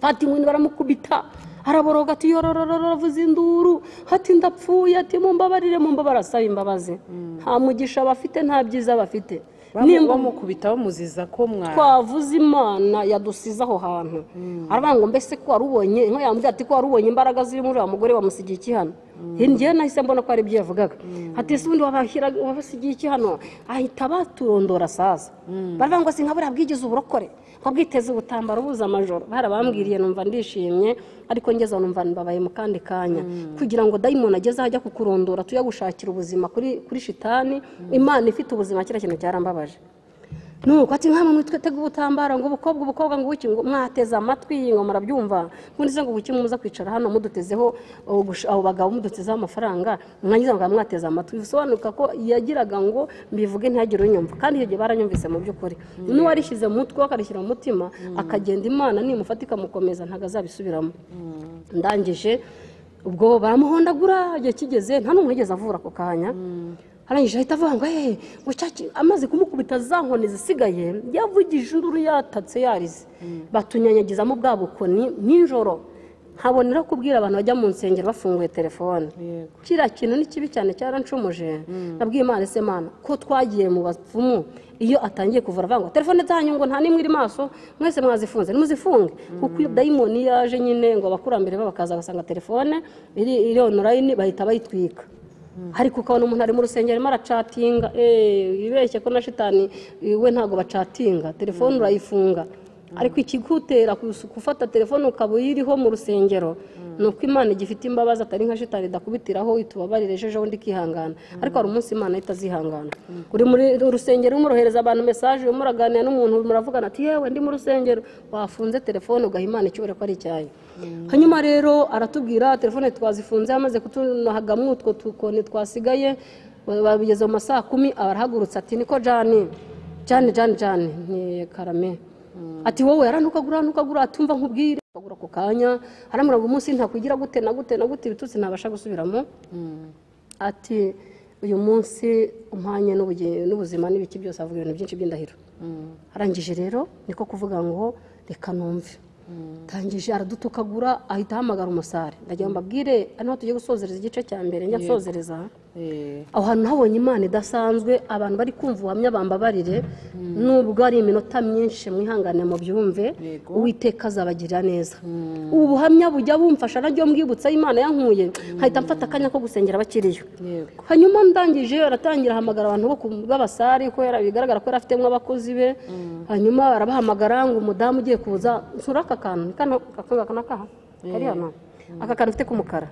Fata inkoni baramukubita, araboroga ati yororororo, avuza induru ati ndapfuye, ati mumbabarire, mumbabara, asaba imbabazi. Nta mugisha bafite, nta byiza bafite. Bamukubita bamuziza ko twavuze Imana yadusize aho hantu. Aravuga ngo mbese ko warubonye, inka yambwiye ati ko warubonye imbaraga ziri muri wa mugore wamusigiye iki hano. Njyewe nahise mbona ko ari ibyo yavugaga. Ati ese ubundi wabasigiye iki hano? Ahita baturondora sasa. Baravuga ngo sinkabura bwigeze uburokore, nkabwiteze ubutambaro buza amajoro. Barabambwiriye numva ndishimye, ariko ngeze numva mbabaye mu kandi kanya. Kugira ngo dayimoni ageze ajya kukurondora tujya gushakira ubuzima kuri shitani, Imana ifite ubuzima, kira kintu cyarambabaje. Nuko ati nka mwe twetega ubutambaro ngo ubukobwa ngo buki, ngo mwateze amatwi ngo murabyumva, ngo ndize ngo buki muza kwicara hano mudutezeho abo bagabo mudutezeho amafaranga, mwangiza ngo mwateze amatwi. Bisobanuka ko yagiraga ngo mbivuge ntihagire unyumva, kandi iyo gihe baranyumvise mu by'ukuri. N'uwarishyize mu mutwe akarishyira mu mutima akagenda, Imana nimufata ikamukomeza ntago azabisubiramo. Ndangije ubwo baramuhondagura, igihe kigeze nta n'umwe yigeze avura ako kanya. Arangije ahita avuga ngo ngo cyaki, amaze kumukubita za nkoni zisigaye, yavugije induru yatatse yarize, batunyanyagizamo bwa bukoni nijoro. Nkabonera kubwira abantu bajya mu nsengero bafunguye telefone, kiriya kintu ni kibi cyane, cyarancumuje. Nabwiye Imana, ese Mana ko twagiye mu bapfumu, iyo atangiye kuvura avuga ngo telefone zanyu ngo nta nimwe iri maso, mwese mwazifunze, nimuzifunge, kuko iyo dayimoni yaje nyine ngo abakurambere bakaza basanga telefone iri online bahita bayitwika. Ariko ukabona umuntu ari mu rusengero arimo aracatinga, ibeshye ko na shitani we ntabwo bacatinga, telefone urayifunga. Ariko ikigutera gufata telefone ukaba uyiriho mu rusengero ni uko Imana igifite imbabazi, atari nka shitani idakubitiraho itubabarire ejo bundi ikihangana. Ariko hari umunsi Imana itazihangana. Uri muri rusengero umurohereza abantu message, urimo uraganira n'umuntu muravugana ati yewe ndi mu rusengero, wafunze telefone ugaha Imana icyubahiro ko ari icyayo. Hanyuma rero aratubwira telefone twazifunze, amaze kutunahagamwe utwo tukoni twasigaye, babigeze mu masaha 10, arahagurutse ati niko Jani, Jane Jane Jane ni karame. Ati wowe yarantukagura ntukagura atumva nkubwire akagura ako kanya aramura ngo umunsi ntakugira gute na gute na gute ibitutsi ntabasha gusubiramo. Ati uyu munsi umpanye n'ubuzima n'ibiki byose avuga ibintu byinshi by'indahiro. Arangije rero niko kuvuga ngo reka numve. Tangije aradutukagura ahita ahamagara umusare. Ndagira mbabwire hano tugiye gusozereza igice cya mbere njya nsozereza. Aho hantu habonye Imana idasanzwe abantu bari kumva ubuhamya bambabarire nubwo ari iminota myinshi mwihangane mu byumve Uwiteka azabagirira neza. Ubu buhamya bujya bumfasha naryo mbwibutsa Imana yankuye nkahita mfata akanya ko gusengera abakiriyo. Hanyuma ndangije aratangira ahamagara abantu bo b'abasare ko bigaragara ko yarafitemo abakozi be. Hanyuma arabahamagara ngo umudamu ugiye kuza nsura aka kantu kano aka kari hano aka kantu ufite k'umukara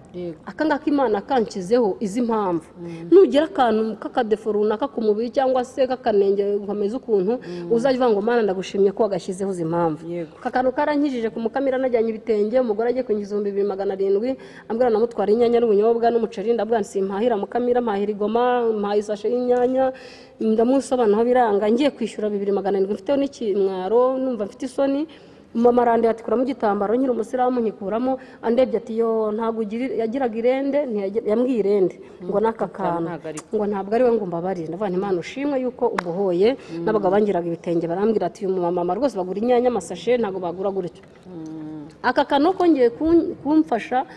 aka ngaka Imana kanshyizeho izi mpamvu nugira akantu k'akadefo runaka ku mubiri cyangwa se k'akanenge ukameze ukuntu uzajya uvuga ngo Mana ndagushimye ko wagashyizeho izi mpamvu. Aka kantu karankijije ku Mukamira najyanye ibitenge umugore agiye kwinjiza 2700 ambwira namutwara inyanya n'ubunyobwa n'umuceri ndabwa nsimpahira Mukamira mpahira igoma mpaha isashe y'inyanya ndamusobanura biranga ngiye kwishyura 2700 mfiteho n'ikimwaro numva mfite isoni. Mama arandeba ati kuramo igitambaro nkiri umusilamu nkikuramo andebye ati yo ntabwo yagiraga irende yambwiye irende ngo n'aka kantu ngo ntabwo ari we ngo mbabarire. Ndavuga nti Imana ushimwe yuko umbohoye. N'abagabo bangiraga ibitenge barambwira ati uyu mama rwose bagura inyanya amasashe ntabwo bagura gutyo. Aka kantu kongeye kumfasha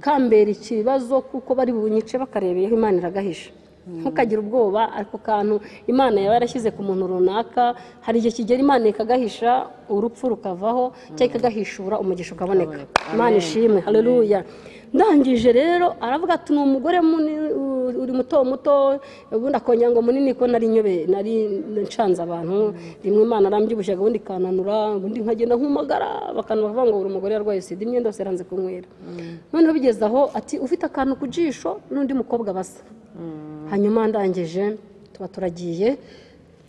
kambera ikibazo kuko bari bunyice bakarebeyeho Imana iragahisha. Ntukagira ubwoba ako kantu Imana yaba yarashyize ku muntu runaka hari igihe kigera Imana ikagahisha urupfu rukavaho cyangwa ikagahishura umugisha ukaboneka. Imana ishimwe haleluya. Ndangije rero aravuga ati ni umugore uri muto muto ubundi akongera ngo munini ko nari nyobe nari ncanze abantu rimwe Imana arambyibushyaga ubundi kananura ubundi nkagenda nkumagara bakanu bavuga ngo uri umugore yarwaye sida imyenda yose yaranze kunywera. Noneho bigeze aho ati ufite akantu ku jisho n'undi mukobwa basa. Hanyuma ndangije tuba turagiye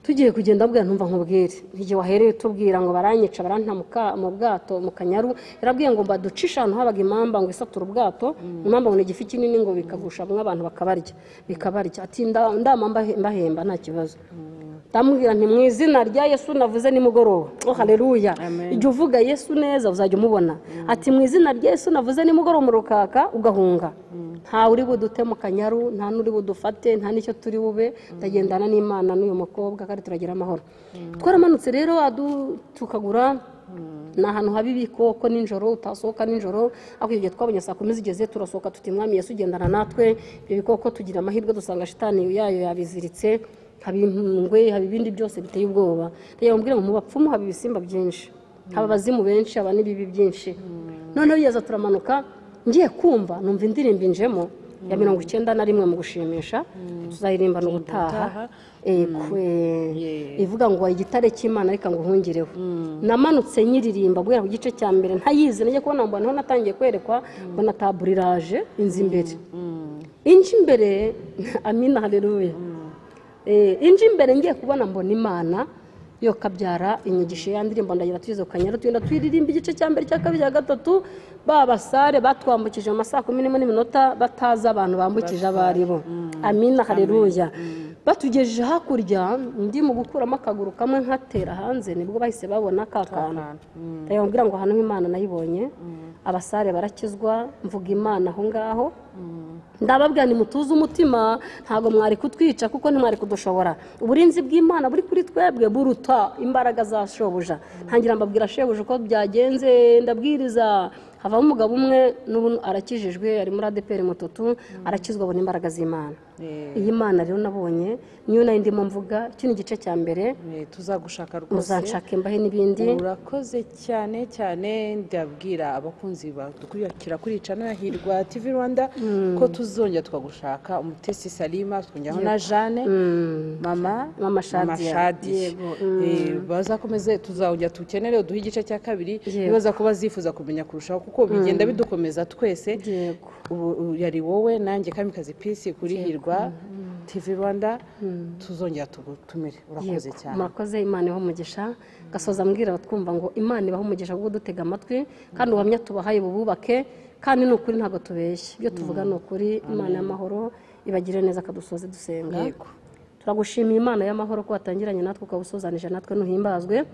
tugiye kugenda abwira ntumva nkubwire igihe wahereye tubwira ngo baranyica barantamuka mu bwato mu Kanyaru yarabwiye ngo mbaducisha ahantu habaga imamba ngo isatura ubwato imamba ngo ni igifi kinini ngo bikagusha abantu bakabarya bikabarya ati ndama mbahemba nta kibazo. Ndamubwira nti mu izina rya Yesu navuze nimugoroba. Oh haleluya. Ijya uvuga Yesu neza uzajya umubona. Ati mu izina rya Yesu navuze nimugoroba mu rukaka ugahunga. Nta uri budute mu Kanyaru nta n'uri budufate nta n'icyo turi bube ndagendana n'Imana n'uyu mukobwa kandi turagira amahoro. Twaramanutse rero tukagura ni ahantu haba ibikoko nijoro utasohoka nijoro ariko igihe twabonye saa 10 zigeze turasohoka tuti Mwami Yesu ugendana natwe. Ibyo bikoko tugira amahirwe dusanga shitani yayo yabiziritse haba ingwe haba ibindi byose biteye ubwoba. Rero mbwira ngo mu bapfumu haba ibisimba byinshi haba abazimu benshi haba n'ibibi byinshi. Noneho yeza turamanuka ngiye kumva numva indirimbo injemo ya 91 mu gushimisha tuzayiririmba n'ubutaha ivuga ngo igitare cy'Imana reka ngo uhungireho. Namanutse nyiririmba guhera ku gice cya mbere ntayizi najye kubona mbona aho natangiye kwerekwa mbona taburiraje inzu imbere inji imbere amina haleluya. Inji imbere ngiye kubona mbona Imana yo kabyara inyigisho ya ndirimbo ndagira tuyize Kanyaru tugenda twiririmba igice cya mbere cya kabiri cya gatatu babasare batwambukije mu masaha 11 bataza abantu bambukije abaribo. Amina haleluya. Batugejeje hakurya ndi mu gukuramo akaguru kamwe nkatera hanze nibwo bahise babona ka kantu. Ndababwira ngo hano Imana nayibonye abasare barakizwa mvuga Imana aho ngaho. Ndababwira ni mutuze umutima ntago mwari kutwica kuko ntimwari kudushobora. Uburinzi bw'Imana buri kuri twebwe buruta imbaraga za shobuja. Ntangira mbabwira shebuja uko byagenze ndabwiriza havamo umugabo umwe n'ubu arakijijwe ari muri ADPR mututu arakizwa abona imbaraga z'Imana. Iyi Mana rero nabonye niyo nari ndimo mvuga kino gice cya mbere tuzagushaka rwose muzanshake mbahe n'ibindi. Urakoze cyane cyane ndabwira abakunzi badukurikira kuri channel ya Hirwa TV Rwanda ko tuzongera tukagushaka Umutesi Salima twongeraho na Jeanne mama Shadia bazakomeze tuzongera tukenere duhe igice cya kabiri nibaza kuba zifuza kumenya kurushaho kuko bigenda bidukomeza twese. Yari wowe nanjye Kamikazi Peace kuri Hirwa TV Rwanda tuzongera tugutumire. Urakoze cyane. Murakoze, Imana ibahe umugisha. Gasoza mbwira batwumva ngo Imana ibahe umugisha kuko dutega amatwi kandi ubuhamya tubahaye bububake kandi ni ukuri ntabwo tubeshya ibyo tuvuga ni ukuri. Imana y'amahoro ibagire neza akadusoze dusenga. Turagushimiye Imana y'amahoro ko watangiranye natwe ukawusozanije natwe, nuhimbazwe.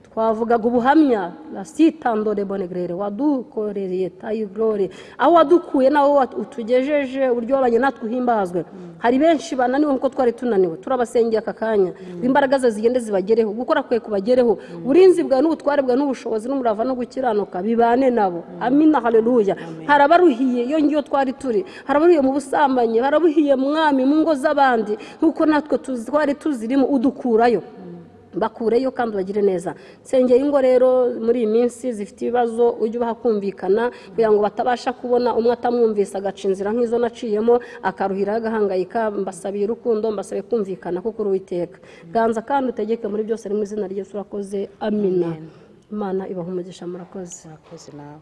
Twavugaga ubuhamya la sitando de bonegrere wadukoreye tayi glory, aho wadukuye naho utugejeje, uburyo wabanye natwe uhimbazwe. Hari benshi bananiwe nkuko twari tunaniwe, turabasengeye aka kanya imbaraga ze zigende zibagereho, gukora kwe kubagereho, uburinzi bwawe n'ubutware bwawe n'ubushobozi n'umurava no gukiranuka bibane nabo. Amina, haleluya. Harabaruhiye iyo ngiyo twari turi, harabaruhiye mu busambanyi, harabuhiye mwami mu ngo z'abandi nkuko natwe twari tuzirimo, udukurayo, bakureyo kandi bagire neza. Nsengeye ingo rero muri iyi minsi zifite ibibazo, ujye ubaha kumvikana kugira ngo batabasha kubona umwe atamwumvise agaca inzira nk'izo naciyemo akaruhira agahangayika. Mbasabiye urukundo, mbasabiye kumvikana kuko uri Uwiteka. Ganza kandi utegeke muri byose, mu izina rya Yesu urakoze. Amina. Imana ibaha umugisha, murakoze. Murakoze nawe.